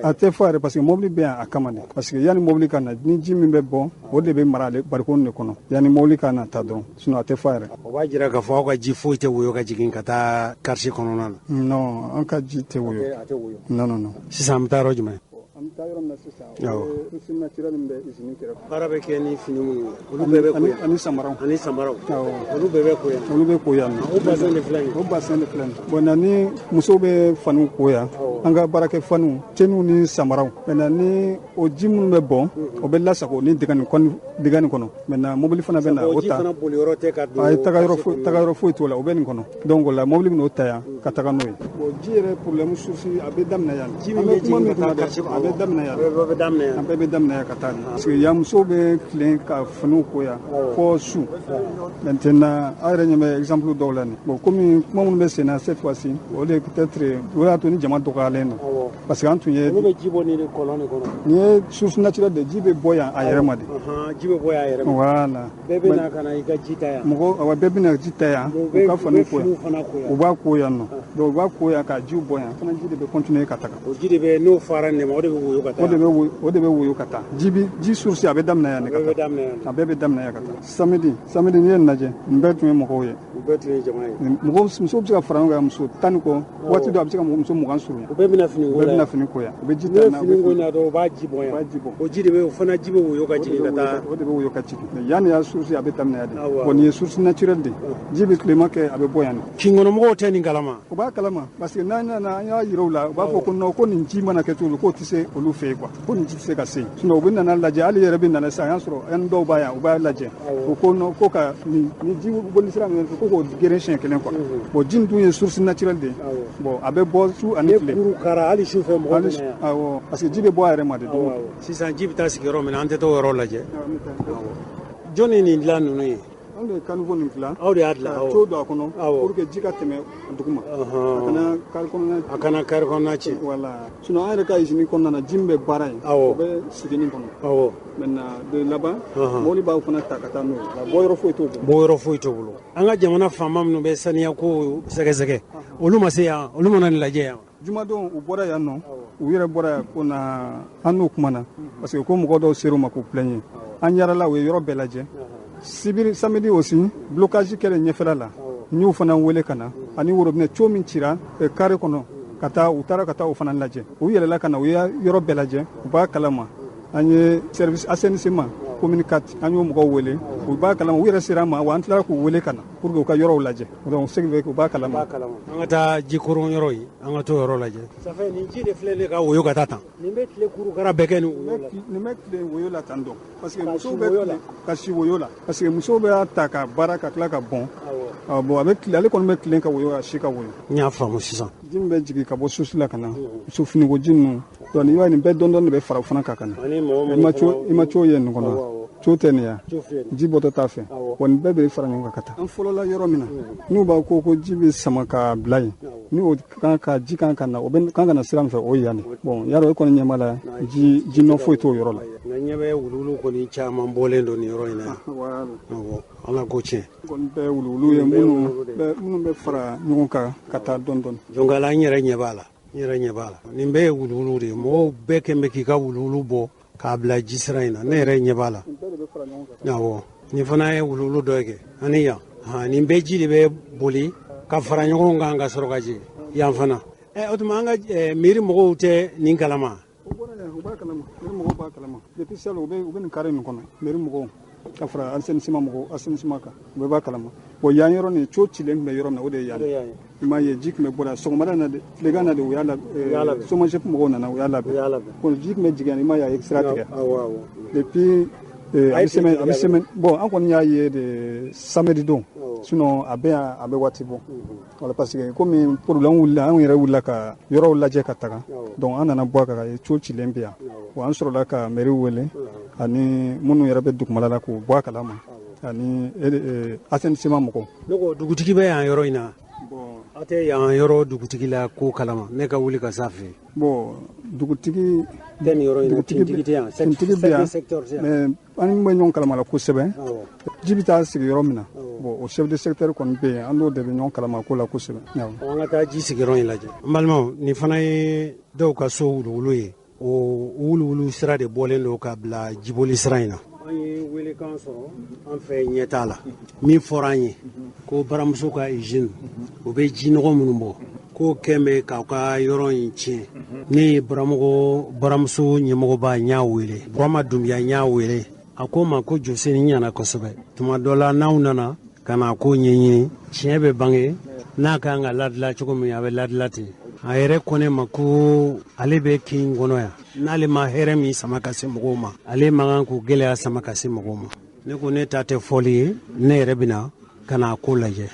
A tɛ fɔ yɛrɛ, parce que mobili bɛ yan a kama de. Parce que yanni mobili ka na, ni ji min bɛ bɔ, o de bɛ mara ale barikon de kɔnɔ yanni mobili ka na ta dɔrɔn, sinon a tɛ fɔ yɛrɛ. O b'a jira k'a fɔ aw ka ji foyi tɛ woyo ka jigin ka taa quartier kɔnɔna na. Non, an ka ji tɛ woyo. A tɛ woyo. Non, non, non. Sisan an bɛ taa yɔrɔ jumɛn? An bɛ taa yɔrɔ min na sisan, o ye source naturelle min bɛ usine kɛrɛfɛ. Baara bɛ kɛ ni fini minnu ye, olu bɛɛ bɛ ko yan? Ani samaraw. Ani samaraw. Awɔ. Olu bɛɛ bɛ ko yan? Olu bɛ ko yan nɔ. O bassin de filɛ nin ye? O bassin de filɛ nin ye. Bon, na ni musow bɛ faniw ko yan, an ka baarakɛ faniw, tenuw ni samaraw. Maintenant, ni o ji minnu bɛ bɔn, o bɛ lasago ni dingɛ nin kɔnɔ, dingɛ nin kɔnɔ. Maintenant, mobili fana bɛ na o o ji ta. Fana boli yɔrɔ tɛ ka don? Ayi, taga yɔrɔ foyi, taga yɔrɔ foyi t'o la, o bɛ nin kɔnɔ. Donc o la, mobili bɛ n'o ta yan ka taga n'o ye. Bon, ji yɛrɛ problème source, a bɛ daminɛ yan. Ji min bɛ An bɛ kuma jigin min ka taa kunna dɛ, quartier a bɛ daminɛ yan. A bɛɛ bɛ daminɛ yan. A bɛɛ bɛ daminɛ yan ka taa nin, parce que yan musow bɛ tilen ka finiw ko yan fɔ su. Maintenant, aw yɛrɛ ɲɛ bɛ exemple dɔw la nin. Bon, komi kuma minnu bɛ sen na cette fois ci, o de peut-être o y'a to ni jama dɔgɔyalen don, parce que an tun ye Olu bɛ ji bɔ nin de kɔlɔn de kɔnɔ? Nin ye source naturelle de, ji bɛ bɔ yan a yɛrɛ ma de. Ji bɛ bɔ yan a yɛrɛ ma. Voilà. Bɛɛ bɛ na ka na i ka ji ta yan. Mɔgɔ, awa, bɛɛ bɛna ji ta yan. U U bɛ ka u faniw bɛ ko yan. finiw fana ko yan. U b'a ko yan nɔ. Donc u b'a ko yan ka jiw bɔ yan fana, ji de bɛ continuer ka taga. O ji de bɛ, n'o fara nin ma, o de bɛ woyo ka taa. O de bɛ woyo, o de bɛ woyo ka taa. Ji bi ji source, a bɛ daminɛ yan de A ka bɛɛ bɛ taa. daminɛ yan. A bɛɛ bɛ daminɛ yan ka taa. Samedi, n'i ye nin lajɛ, nin bɛɛ tun ye mɔgɔw ye. U bɛɛ tun ye jama ye. Mɔgɔw, musow bɛ se ka fara ɲɔgɔn kan, muso 10 ni kɔ. Waati dɔ, a bɛ se ka muso 20 surunya. U bɛɛ bɛna fini U ko bɛɛ la bɛna yan. fini ko yan, u bɛ ji N'u ta ye n'a fini ko in na dɔrɔn, u b'a ji bɔn U b'a yan. ji bɔn. O ji de bɛ, o fana ji bɛ woyo ka jigin ka taa. O de bɛ woyo ka jigin. Yan de y'a source, a bɛ daminɛ yan de. Awɔ. Bon, nin ye source naturelle de, ji bɛ tilema kɛ, a bɛ bɔ yan de. Kinkɔnɔmɔgɔw tɛ nin kalama? U b'a kalama, parce que n'an nana, an y'a yira u la, u b'a fɔ ko non, ko nin ji mana kɛ cogo k'o tɛ se olu fɛ yen quoi, ko nin ji tɛ se ka se yen. Sinon u bɛ nana lajɛ, hali yɛrɛ bɛ nana sisan, an y'a sɔrɔ an dɔw b'a yan, u b'a lajɛ, u ko non, ko ka nin ni ji boli sira min fɛ, ko k'o geren siɲɛ kelen quoi. Bon, ji nin dun ye source naturelle de ye. Bon, a bɛ bɔ su ani Ne tile. kuru kara hali su fɛ, mɔgɔw Hali bɛ na yan. Awɔ, parce que ji bɛ bɔ a yɛrɛ ma de don o don. Sisan ji bɛ taa sigi yɔrɔ min na, an tɛ t'o yɔrɔ lajɛ. Jɔn ye nin dilan ninnu ye? Anw de ye caniveau nin dilan. Aw de y'a dilan? Ka Awɔ. tuyau don a kɔnɔ Awɔ. pour que ji ka tɛmɛ duguma, a kana carré kɔnɔna A kana carré kɔnɔna tiɲɛ. Voilà, sinon an yɛrɛ ka usine kɔnɔna na, ji min bɛ baara yen, o bɛ sigi nin kɔnɔ. Maintenant, de laban, mobili b'aw fana ta ka taa n'o ye, nka bɔ yɔrɔ foyi t'o bolo. Bɔ yɔrɔ foyi t'o bolo. An ka jamana faama minnu bɛ saniya ko sɛgɛsɛgɛ, olu ma se yan, olu mana nin lajɛ yan? Jumadon, u bɔra yan nɔ, u yɛrɛ bɔra yan ko na an n'u kumana, parce que ko mɔgɔ dɔw ser'u ma k'u plaigner. An yarala, u ye yɔrɔ bɛɛ lajɛ. Sibiri, samedi aussi, blocage kɛlen ɲɛfɛla la, n y'u fana wele ka na, ani robinet tuyau min cira carré kɔnɔ ka taa, u taara ka taa o fana lajɛ. U yɛlɛla ka na, u ye yɔrɔ bɛɛ lajɛ, u b'a kalama. An ye service assainissement commune 4, an y'o mɔgɔw wele, u b'a kalama. U yɛrɛ sera an ma wa, an tilara k'u wele ka na pour que u ka yɔrɔw lajɛ. Donc ce qui fait que u b'a kalama. An ka taa jikoron yɔrɔ ye, an ka t'o yɔrɔ lajɛ. Safɛ, nin ji de filɛ ne ka woyo ka taa tan, nin bɛ tile kuru kara bɛɛ kɛ nin woyo la. Nin bɛ tile woyo la tan dɔn, parce que Ka musow si bɛ woyo la. tile ka si woyo la, parce que musow bɛ ta ka baara ka tila ka bɔn. Ah, bon, a bɛ tile, ale kɔni bɛ tilen ka woyo, ka si ka woyo. N y'a faamu sisan. Ji min bɛ jigin ka bɔ source la ka na, muso finiko ji ninnu, donc i b'a ye nin bɛɛ dɔɔni dɔɔni de bɛ fara o fana kan ka na. Ani mɔgɔ I minnu ma fana co, i ma co ye nin kɔnɔ wa? Co tɛ nin ya? Co filɛ nin. Ji bɔtɔ t'a fɛ. Wa nin bɛɛ bɛ fara ɲɔgɔn kan ka taa. An fɔlɔla yɔrɔ min na, n'u b'a ko ji bɛ sama ka bila yen, ni o kan ka ji kan ka na, o bɛ kan ka na sira min fɛ, o ye yan de. Bon, yarɔ e kɔni ɲɛ b'a la, ji nɔ foyi t'o yɔrɔ la. Nka ɲɛ bɛ wuluwulu kɔni caman bɔlen don nin yɔrɔ in na yan. Voilà. Awɔ, Ala ko tiɲɛ. Kɔni bɛɛ wuluwulu ye Nin bɛɛ minnu wuluwulu de ye. bɛ minnu bɛ fara ɲɔgɔn kan ka taa dɔɔni dɔɔni. Jonkala, n yɛrɛ ɲɛ b'a la, n yɛrɛ ɲɛ b'a la. Nin bɛɛ ye wuluwulu de ye. Mɔgɔw bɛɛ kɛn bɛ k'i ka wuluwulu bɔ k'a bila ji sira in na. Ne yɛrɛ ɲɛ b'a la. Nin bɛɛ de bɛ fara ɲɔgɔn kan. Awɔ, nin fana ye wuluwulu dɔ ye kɛ ani yan. Han, nin bɛɛ ji de bɛ boli ka fara ɲɔgɔn kan ka sɔrɔ ka jigin yan fana. Ɛ, o tuma an ka miiri mɔgɔw tɛ nin kalama? U bɔra yan, u b'a kalama, mairie mɔgɔw b'a kalama. Depuis salon, u bɛ nin carré nin kɔnɔ, mairie mɔgɔw ka fara assainissement mɔgɔw, assainissement kan, u bɛɛ b'a kalama. Bon, yan yɔrɔ nin, co cilen tun bɛ yɔrɔ min na, o de ye yan ye. I m'a ye, ji tun bɛ bɔra yan sɔgɔmada in na de, tilegan na de, u y'a la U y'a labɛn. SOMAGEP mɔgɔw nana, u y'a labɛn. U y'a labɛn. Bon, ji tun bɛ jigin yan, i m'a ye, a ye sira tigɛ. Awɔ awɔ. Depuis A a ye bɛ semaine, tile a bɛ semaine. Bon, an kɔni y'a ye de samedi don, sinon a bɛ yan, a bɛ waati bɔ. Voilà, parce que komi problème wulila, an yɛrɛ wulila ka yɔrɔw lajɛ ka taga, donc an nana bɔ a kan ka ye co cilen bɛ yan. Bon, an sɔrɔla ka mairie wele ani minnu yɛrɛ bɛ dugumala la k'u bɔ a kalama ani assainissement mɔgɔw. Ne ko dugutigi bɛ yan yɔrɔ in na. Bon, aw tɛ yan yɔrɔ dugutigi la ko kalama, ne ka wuli ka s'a fɛ. Bon, dugutigi tɛ nin yɔrɔ in na, tintigi tɛ yan, tintigi bɛ yan, mais an bɛ ɲɔgɔn kalama la kosɛbɛ. Ji bɛ taa sigi yɔrɔ min na, bon, o chef de secteur kɔni bɛ yen, an n'o de bɛ ɲɔgɔn kalama ko la kosɛbɛ. An ka taa ji sigiyɔrɔ in lajɛ. N balimaw, nin fana ye dɔw ka so wuluwulu ye. O wuluwulu sira de bɔlen don ka bila jiboli sira in na. An ye welekan sɔrɔ an fɛ ɲɛ t'a la. Min fɔra an ye ko baramuso ka usine, u bɛ jinɔgɔ minnu bɔ, k'o kɛn bɛ k'aw ka yɔrɔ in tiɲɛ. Ne ye baramuso ɲɛmɔgɔba n y'a wele, Burama Dunbiya n y'a wele. A ko n ma ko Jose ni ɲana kosɛbɛ. Tuma dɔ la n'aw nana ka na ko ɲɛɲini, tiɲɛ bɛ bange, n'a kan ka ladila cogo min a bɛ ladila ten. A yɛrɛ ko ne ma ko ale bɛ kin kɔnɔ yan, n'ale ma hɛrɛ min sama ka se mɔgɔw ma, ale man kan k'o gɛlɛya sama ka se mɔgɔw ma. Ne ko ne ta tɛ fɔli ye, ne yɛrɛ bɛna ka na ko lajɛ.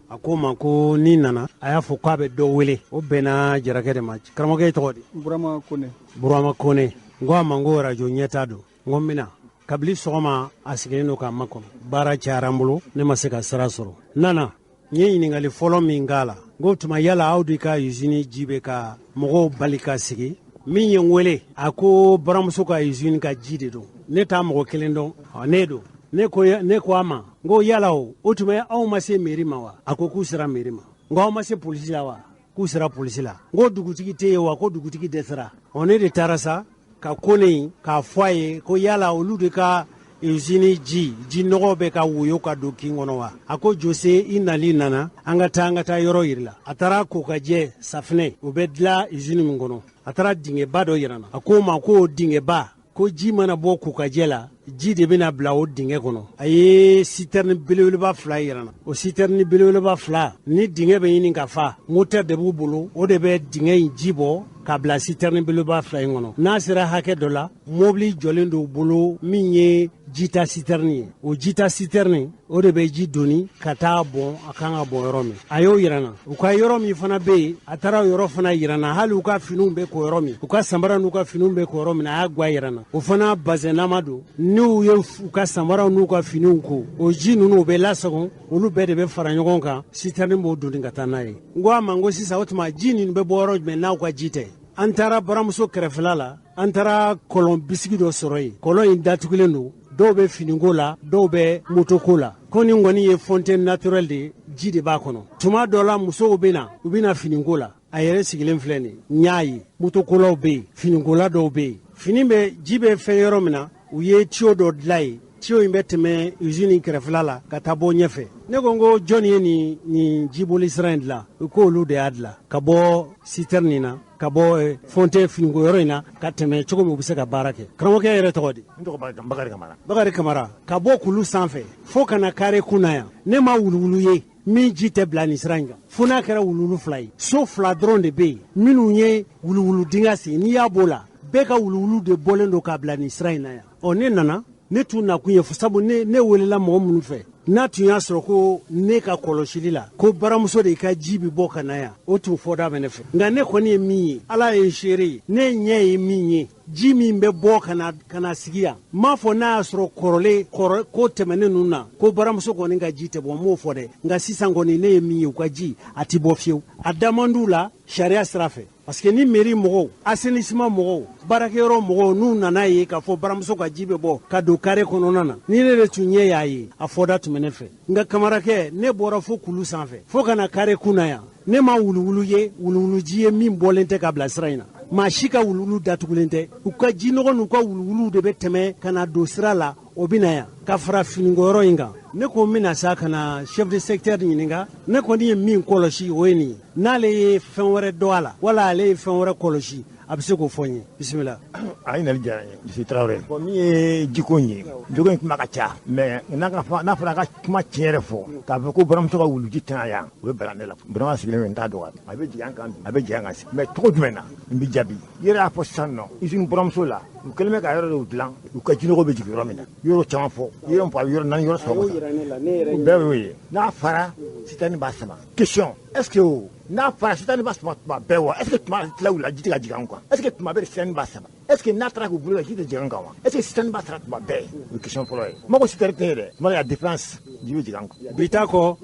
A ko ma ko n'i nana, a y'a fɔ k'a bɛ dɔ wele, o bɛnna jarakɛ de ma. Karamɔgɔkɛ tɔgɔ di? Burama Kone. Burama Kone. N ko a ma n ko arajo ɲɛta don, n ko n bɛna. Kabini sɔgɔma a sigilen don k'a makɔnɔ, baara cayara n bolo, ne ma se ka sira sɔrɔ. N nana, n ye ɲininkali fɔlɔ min k'a la, n ko tuma yala aw de ka usine ji bɛ ka mɔgɔw bali ka sigi? Min ye n wele, a ko baramuso ka usine ka ji de don. Ne t'a mɔgɔ kelen dɔn, ne don. Ne ko a ma n ko yala o tuma aw ma se mairie ma wa? A ko k'u sera mairie ma. N ko aw ma se polisi la wa? K'u sera polisi la. N ko dugutigi tɛ yen wa? Ko dugutigi dɛsɛra. Ɔ, ne de taara sa ka ko ne k'a fɔ a ye ko yala olu de ka usine ji nɔgɔ bɛ ka woyo ka don kin kɔnɔ wa? A ko Jose, i nali nana, an ka taa yɔrɔ yiri la. A taara ko ka jɛ safinɛ, o bɛ dilan usine min kɔnɔ. A taara dingɛba dɔ yira n na. A ko ma ko dingɛba, ko ji mana bɔ kokajɛ la, ji de bɛna bila o dingɛ kɔnɔ. A ye citerne belebeleba fila yira n na. O citerne belebeleba fila, ni dingɛ bɛ ɲini ka fa, moteur de b'u bolo, o de bɛ dingɛ in ji bɔ ka bila citerne belebeleba fila in kɔnɔ. N'a sera hakɛ dɔ la, mobili jɔlen d'u bolo min ye jita citerne ye. O jita citerne, o de bɛ ji doni ka taa bɔn a kan ka bɔn yɔrɔ min. A y'o yira n na. U ka yɔrɔ min fana bɛ yen, a taara o yɔrɔ fana yira n na. Hali u ka finiw bɛ ko yɔrɔ min, u ka samara n'u ka finiw bɛ ko yɔrɔ min, a y'a gwa yira n na. O fana bazɛnnama don. N'u ye u ka samaraw n'u ka finiw ko, o ji ninnu u bɛ lasagon, olu bɛɛ de bɛ fara ɲɔgɔn kan, citerne b'o doni ka taa n'a ye. N ko a ma n ko sisan o tuma ji ninnu bɛ bɔ yɔrɔ jumɛn n'aw ka ji tɛ? An taara baramuso kɛrɛfɛla la, an taara kɔlɔn bisigi dɔ sɔrɔ yen. Kɔlɔn in datugulen don, dɔw bɛ finiko la, dɔw bɛ motoko la. Ko nin kɔni ye fontaine naturelle de ye, ji de b'a kɔnɔ. Tuma dɔ la musow bɛ na, u bɛ na finiko la. A yɛrɛ sigilen filɛ nin ye, n y'a ye. Motokolaw bɛ yen, finikola dɔw bɛ yen. Fini bɛ, ji bɛ fɛn yɔrɔ min na, u ye tuyau dɔ dilan yen. Tuyau in bɛ tɛmɛ usine kɛrɛfɛla la ka taa bɔ ɲɛfɛ. Ne ko n ko jɔnni ye nin jiboli sira in dilan? U ko olu de y'a dilan ka bɔ citerne in na, ka bɔ fontaine finiko yɔrɔ in na ka tɛmɛ cogo min u bɛ se ka baara kɛ. Karamɔgɔkɛ yɛrɛ tɔgɔ di? N tɔgɔ Bakari Kamara. Bakari Kamara, ka bɔ kulu sanfɛ fo ka na kare kun na yan, ne ma wuluwulu ye min ji tɛ bila nin sira in kan, fo n'a kɛra wuluwulu fila ye. So fila dɔrɔn de bɛ yen minnu ye wuluwulu dingɛ sen, n'i y'a b'o la, bɛɛ ka wuluwulu de bɔlen don k'a bila nin sira in na yan. Ɔ, ne nana, ne tun nakun ye sabu ne welela mɔgɔ minnu fɛ, n'a tun y'a sɔrɔ ko ne ka kɔlɔsili la ko baramuso de ka ji bɛ bɔ ka na yan, o tun fɔda bɛ ne fɛ. Nka ne kɔni ye min ye, Ala ye n seere ye, ne ɲɛ ye min ye, ji min bɛ bɔ ka na sigi yan, n m'a fɔ n'a y'a sɔrɔ kɔrɔlen kɔrɔ ko tɛmɛnen ninnu na ko baramuso kɔni ka ji tɛ bɔ, n m'o fɔ dɛ. Nka sisan kɔni ne ye min ye, u ka ji a tɛ bɔ fiyewu. A da man d'u la sariya sira fɛ. Parce que ni mairie mɔgɔw, assainissement mɔgɔw, baarakɛyɔrɔ mɔgɔw n'u nana ye k'a fɔ baramuso ka ji bɛ bɔ ka don kare kɔnɔna na, ni ne de tun ɲɛ y'a ye, a fɔda tun bɛ ne fɛ. Nka kamarakɛ, ne bɔra fo kulu sanfɛ fo ka na kare kun na yan, ne ma wuluwulu ye, wuluwuluji ye min bɔlen tɛ ka bila sira in na. Maa si ka wuluwulu datugulen tɛ. U ka jinɔgɔ n'u ka wuluwuluw de bɛ tɛmɛ ka na don sira la, o bɛ na yan ka fara finiko yɔrɔ in kan. Ne ko n bɛna sa ka na chef de secteur ɲininka. Ne kɔni ye min kɔlɔsi o ye nin ye. N'ale ye fɛn wɛrɛ dɔn a la, wala ale ye fɛn wɛrɛ kɔlɔsi, a bɛ se k'o fɔ n ye. Bisimila. A ye nali diyara n ye, Monsieur Traoré. Bon, min ye jiko in ye, jiko in kuma ka ca, mais n'a fɔra a ka kuma tiɲɛ yɛrɛ fɔ, k'a fɔ ko baramuso ka wuluji tɛna yan, o bɛ bala ne la. Burama sigilen bɛ, n t'a dɔgɔya. A bɛ jigin an kan, a bɛ jigin an kan. Mais cogo jumɛn na, n bɛ jaabi. I yɛrɛ y'a fɔ sisan nɔ, usine buramuso la, U kɛlen bɛ ka yɔrɔ dɔw dilan, u ka jinɔgɔ bɛ jigin yɔrɔ min na, yɔrɔ caman fɔ, yɔrɔ fɔ, yɔrɔ naani, yɔrɔ saba, bɛɛ y'o ye. N'a fara, citerne b'a sama. Question, est ce que o n'a fara, citerne b'a sama tuma bɛɛ wa? Est ce que tuma tila la ji tɛ ka jigin an kan? Est ce que tuma bɛɛ citerne b'a sama? Est ce que n'a taara k'u bolo la, ji tɛ jigin an kan wa? Est ce que citerne b'a sara tuma bɛɛ? O ye question fɔlɔ ye. N ma ko citerne tɛ yen dɛ, tuma la défense, ji bɛ jigin an kan. Bi ta kɔ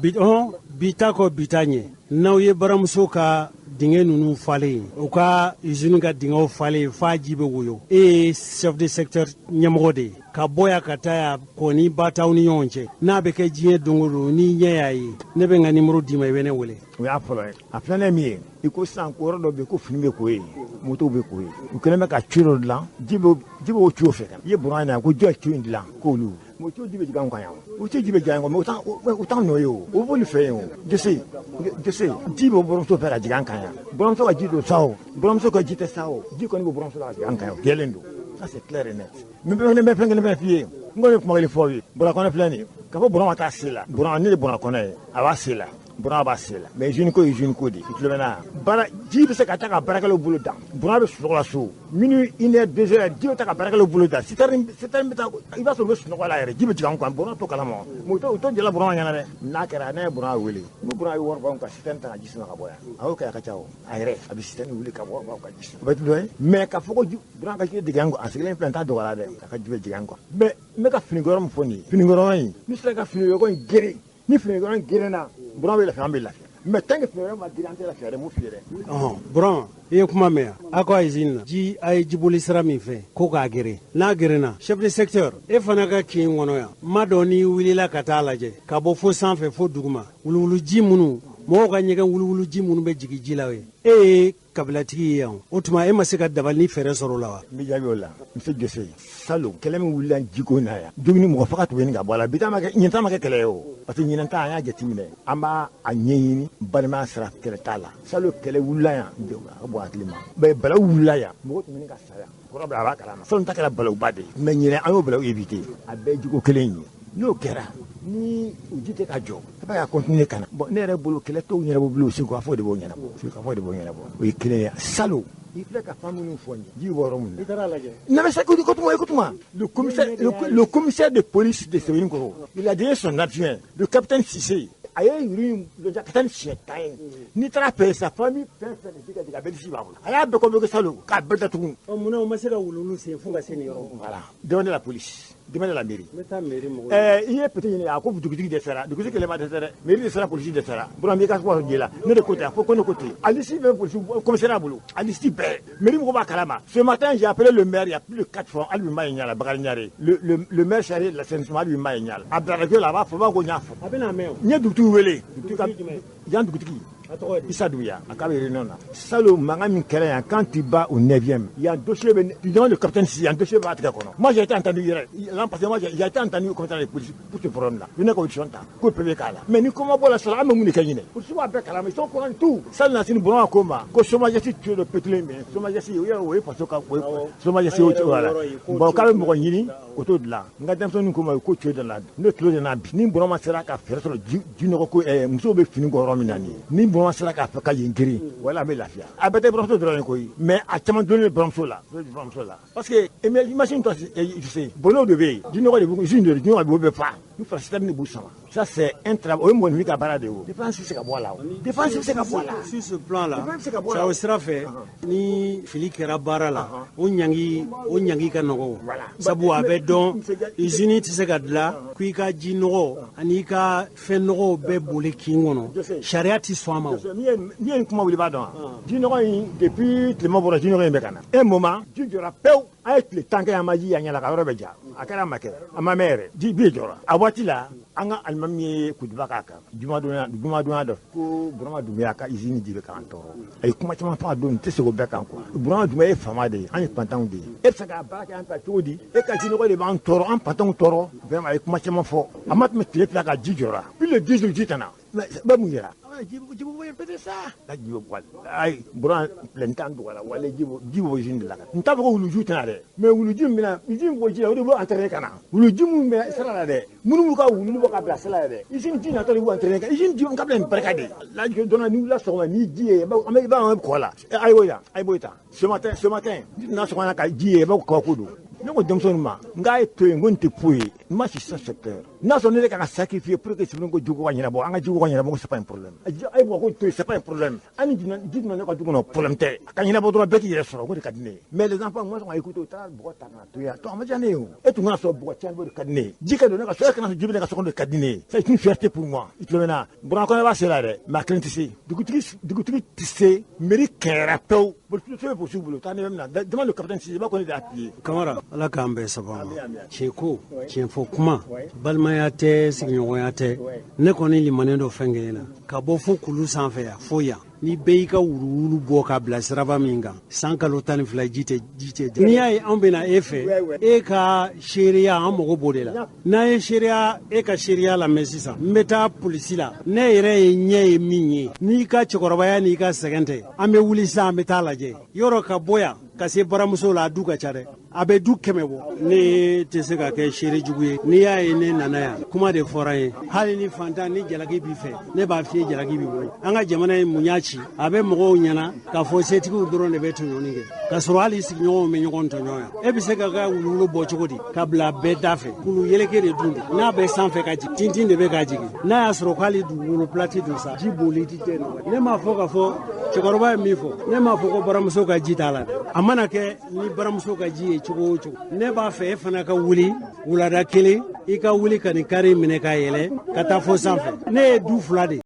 bi, hɔn, bi ta kɔ, bi ta ɲɛ, n'aw ye baramuso ka dingɛ ninnu falen, u ka usine ka dingɛw falen f'a ji bɛ woyo, e ye chef de secteur ɲɛmɔgɔ de ye, ka bɔ yan ka taa yan kɔni ba t'aw ni ɲɔgɔn cɛ, n'a bɛ kɛ diɲɛ don o don, n'i ɲɛ y'a ye, ne bɛ n ka numéro d'i ma, i bɛ ne wele. O y'a fɔlɔ ye. A filanan ye min ye, i ko sisan ko yɔrɔ dɔ bɛ yen ko fini bɛ ko yen, motow bɛ ko yen, u kɛlen bɛ ka tuyau dɔ dilan, ji bɛ o tuyau fɛ ka na. I ye buran in na ko jɔn ye tuyau in dilan k'olu, o tuyau ji bɛ jigin an kan yan, o tuyau ji bɛ jigin an kan, mais o t'an nɔ ye, o b'olu fɛ yen. O jose jose, ji bɛ buramuso fɛ ka jigin an kan yan, buramuso ka ji don sa, o buramuso ka ji tɛ sa, o ji kɔni bɛ buramuso la ka jigin an kan yan, o jɛlen don. Ça, c'est clair et net. N bɛ fɛn kelen fɛn f'i ye, n kɔni ye kuma kelen fɔ aw ye. Bura kɔnɔ filɛ nin ye, ka fɔ buran ma taa se la, buran ne de bɔra kɔnɔ ye, a b'a se la, buran b'a se la, mais usine ko ye usine ko de ye. I tulo bɛ na, baara ji bɛ se ka taa ka baarakɛlaw bolo dan, buran bɛ sunɔgɔ la so minuit, 1 heure, 2 heures, ji bɛ taa ka baarakɛlaw bolo dan, citerne bɛ taa, i b'a sɔrɔ u bɛ sunɔgɔ la yɛrɛ, ji bɛ jigin an kan, buran t'o kalama. Mais u t'o jala buran ɲɛna dɛ. N'a kɛra, ne ye buran wele, ni buran ye wari bɔ ka citerne ta ka ji sama ka bɔ yan, a y'o kɛ, a ka ca o, a yɛrɛ a bɛ citerne wuli ka wari bɔ ka ji sama, o bɛ dɔ ye. Mais ka fɔ ko buran ka ji jigin an kan, a sigilen filɛ, n t'a dɔgɔya dɛ, a ka ji bɛ jigin an kan. Mais n bɛ ka finikɔrɔ min fɔ nin ye, finikɔrɔ in, ni sera ka finikɔrɔ in geren, ni finikɔrɔ in gerenna, buran bɛ lafiya, an bɛ lafiya. Mais tant que finikɔrɔ ma geren, an tɛ lafiya dɛ, m'o f'i ye dɛ. Ɔhɔn, buran, i ye kuma mɛn yan, aw ka usine na, ji a ye jiboli sira min fɛ ko k'a geren, n'a gerenna, chef de secteur, e fana ka kin kɔnɔ yan, ma dɔn n'i wulila ka taa lajɛ ka bɔ fo sanfɛ fo duguma, wuluwuluji minnu, mɔgɔw ka ɲɛgɛn wuluwuluji minnu bɛ jigin ji la ye, e ye kabilatigi ye yan, o tuma e ma se ka dabali ni fɛɛrɛ sɔrɔ o la wa? N bɛ jaabi o la, monsieur Jose. Salon, kɛlɛ min wulila jiko in na yan, jogini, mɔgɔ faga tun bɛ ɲini ka bɔ a la. Bi ta ma kɛ, ɲinan ta ma kɛ kɛlɛ ye o, parce que ɲinan ta, an y'a jateminɛ, an b'a a ɲɛɲini balimaya sira, kɛlɛ t'a la. Salon, kɛlɛ wulila yan, a ka bɔ hakili ma, mais balawu wulila yan, mɔgɔ tun bɛ ɲini ka sa yan, kɔrɔ bɛ a b'a kalama. Salon ta kɛra balawuba de ye, mais ɲinan an y'o balawu éviter, a bɛɛ ye jiko kelen ye. N'o kɛra ni u ji tɛ ka jɔ, a b'a ka continuer ka na. Bon, ne yɛrɛ bolo, kɛlɛ t'o ɲɛnabɔ bilen, o sigikafɔ de b'o ɲɛnabɔ, sigikafɔ de b'o ɲɛnabɔ, o ye kelen ye. Salon, i filɛ ka fan minnu fɔ nin ye, ji bɔ yɔrɔ min na, i taara lajɛ? Non mais c'est, écoute-moi, écoute-moi. Le commissaire de police de Sébénikoro, il a donné son adjoint, le capitaine Cissé. A ye yiri in ka taa ni siɲɛ 10 ye. N'i taara fɛ sa, famille fɛn fɛn de ji ka jigin, a bɛɛ lisi b'a bolo. A y'a bɛɛ convoqué salon k'a bɛɛ datugu. Ɔ, munna o ma se ka wuluwulu sen fo ka se nin yɔrɔ? Voilà. Demandez la police. Demandez la mairie. N bɛ taa mairie mɔgɔw. I ye petit ɲini, a ko dugutigi dɛsɛra, dugutigi kɛlɛ ma dɛsɛ dɛ, mairie dɛsɛra, polisi dɛsɛra. Buran b'i ka kuma ji la, ne de ko ten, a fɔ ko ne ko ten. A liste bɛ polisi commissariat bolo, a liste bɛɛ. Mairie mɔgɔw b'a kalama. Ce matin, j'ai appelé le maire il y a plus de quatre fois, hali bi m'a ye ɲɛ la, Bakari Ɲare. Le maire chargé de l'assainissement, hali bi m'a ye ɲɛ la. A bila radio la, a b'a fɔ, a b'a ko n y'a fɔ. A bɛna mɛn o. N ye dugutigi wele. Dugutigi ka jumɛn? Yan dugutigi. A tɔgɔ ye di? Issa Doumbia, a k'a bɛ réunion na. Salon, mankan min kɛra yan, quand tu vas au 9e, il y a un dossier bɛ, tu demandes le capitaine Cissé, il y a un dossier b'a tigɛ kɔnɔ. Moi, j'ai été entendu hier, l'an passé, moi j'ai été entendu au commissariat de police pour ce problème là. Ne ka audition ta, ko PV k'a la. Mais ni kuma bɔ la sisan, an bɛ mun de kɛ ɲinɛ? Polisiw b'a bɛɛ kalama, ils sont au courant de tout. Salon na sini, Burama ko ma ko Somagesse tuyau dɔ pételen bɛ, Somagesse o ye faso ka o ye Somagesse o, voilà. Bon, k'a bɛ mɔgɔ ɲini o t'o dilan. N ka denmisɛnninw ko ma ko tuyau dɔ la, ne tulo de na bi. Ni Burama sera ka fɛɛrɛ sɔrɔ ji nɔgɔ ko musow bɛ fini kɔ yɔrɔ min na nin ye, ni Burama sera k'a fɛ ka yen girin, wala an bɛ lafiya. A bɛɛ tɛ buramuso dɔrɔn ye koyi, mais a caman donnen bɛ buramuso la, buramuso la. Parce que imagine toi, tu sais, bɔnɛw de bɛ yen, ji nɔgɔ de bɛ, usine de ji nɔgɔ de b'o bɛɛ fa. Ni fara citerne de b'u sama. Ça, c'est un travail, o ye mɔgɔninfin ka baara de ye o. Défense bɛ se ka bɔ a la o. Défense bɛ se ka bɔ a la. Sur ce plan là, Défense bɛ se ka bɔ a la. O sira fɛ, ni fili kɛra baara la, o ɲangi ka nɔgɔ, sabu a bɛ dɔn usine tɛ se ka dilan ko i ka ji nɔgɔ ani i ka fɛn nɔgɔw bɛɛ boli kin kɔnɔ, sariya tɛ sɔn a ma o. Min ye nin kuma wuli, b'a dɔn wa? Ji nɔgɔ in, depuis tilema bɔra, ji nɔgɔ in bɛ ka na. Un moment, ji jɔra pewu. An ye tile 10 kɛ, an ma ji y'an ɲɛ la, ka yɔrɔ bɛɛ ja. A kɛra, a ma kɛ, a ma mɛn yɛrɛ, ji bi jɔra. A waati la, an ka alimami ye kutuba k'a kan jumadonya, jumadonya dɔ, ko Burama Dumbuya ka usine ji bɛ k'an tɔɔrɔ. A ye kuma caman fɔ a don, n tɛ se o bɛɛ kan quoi. Burama Dumbuya ye faama de ye, an ye fantanw de ye. E bɛ se ka baara kɛ an fɛ cogo di? E ka ji nɔgɔ de b'an tɔɔrɔ, an fantanw tɔɔrɔ. Vraiment, a ye kuma caman fɔ. A ma tɛmɛ tile 2 kan, ji jɔra. Plus de 10 jours, ji tɛna. Mais bɛɛ mun yɛrɛ ji répéter ça. La ji bɛ walayi buran filɛ n t'an dogo la walayi ji bɔ usine de la n t'a fɔ ko wuluju tɛna dɛ mais wuluju min bɛna usine bɔ ji la o de b'o entraîner ka na wuluju min bɛ sira la dɛ minnu b'u ka wulu bɔ ka bila sira la dɛ usine ji natɔ de b'u entraîner ka usine ji ka bila nin barika de la dɔnna ni wulila sɔgɔma ni ji ye i b'a an bɛ kɔ la a y'o yan a y'o ta ce matin n'a sɔgɔma ka ji ye i b'a fɔ kabako don. Ne ko denmisɛnninw ma n k'a ye to yen n ko nin tɛ foyi ye n ma si sans secteur n'a sɔrɔ ne de kan ka sacrifier pour que Sebeninkɔ jiko ka ɲɛnabɔ an ka jiko ka ɲɛnabɔ ko c'est pas un problème a ye ko to yen c'est pas un problème an ni ji donna ne ka du kɔnɔ problème tɛ a ka ɲɛnabɔ dɔrɔn bɛɛ k'i yɛrɛ sɔrɔ o de ka di ne ye mais les enfants moi sɔn ka écouter u taara bɔgɔ ta ka na to yan to a ma diya ne ye o e tun kana sɔrɔ bɔgɔ caman o de ka di ne ye ji ka don ne ka so e kana sɔrɔ ji bɛ ne ka so kɔnɔ o de ka di ne ye c'est une fierté pour moi i tulo bɛ n na Burama Kɔnɛ b'a se la dɛ mais a kelen tɛ se dugutigi tɛ se mairie kɛra pewu policier bɛ polisiw bolo taa ne bɛ min na demande le capitaine Cissé i b'a ko ne de y'a pillé. Kamara Ala k'an bɛɛ sababu ma cɛko tiɲɛfɔ kuma balimaya tɛ sigiɲɔgɔnya tɛ ne kɔni limanen dɔ fɛn kelen na ka bɔ fo kulu sanfɛ yan fo yan ni bɛɛ y'i ka wuruwuru bɔ ka bila siraba min kan san kalo 12 ji tɛ n'i y'a ye anw bɛna e fɛ e ka seereya an mago b'o de la n'an ye seereya e ka seereya lamɛn sisan n bɛ taa polisi la ne yɛrɛ ye ɲɛ ye min ye n'i ka cɛkɔrɔbaya n'i ka sɛgɛn tɛ an bɛ wuli sisan an bɛ taa lajɛ yɔrɔ ka bɔ yan ka se baramuso la a du ka ca dɛ a bɛ du 100 bɔ ne tɛ se ka kɛ seere jugu ye n'i y'a ye ne nana yan kuma de fɔra n ye hali ni fantan ni jalaki b'i fɛ ne b'a f'i ye jalaki b'i bolo an ka jamana ye mun y'a ci a bɛ mɔgɔw ɲɛna k'a fɔ setigiw dɔrɔn de bɛ tɔɲɔni kɛ k'a sɔrɔ hali sigiɲɔgɔnw bɛ ɲɔgɔn tɔɲɔ yan e bɛ se ka ka wuluwulu bɔ cogo di ka bila bɛɛ da fɛ kulu yeleke de dun n'a bɛ sanfɛ ka jigin tintin de bɛ ka jigin n'a y'a sɔrɔ k'ale dugukolo pilati dun sa ji boli ti tɛ nɔgɔya ne m'a fɔ k'a fɔ cɛkɔrɔba ye min fɔ ne m'a fɔ ko baramuso ka ji t'a la a mana kɛ ni baramuso ka ji ye cogo o cogo ne b'a fɛ e fana ka wuli wulada kelen i ka wuli ka nin kari minɛ ka yɛlɛ ka taa fo sanfɛ ne ye du 2 de.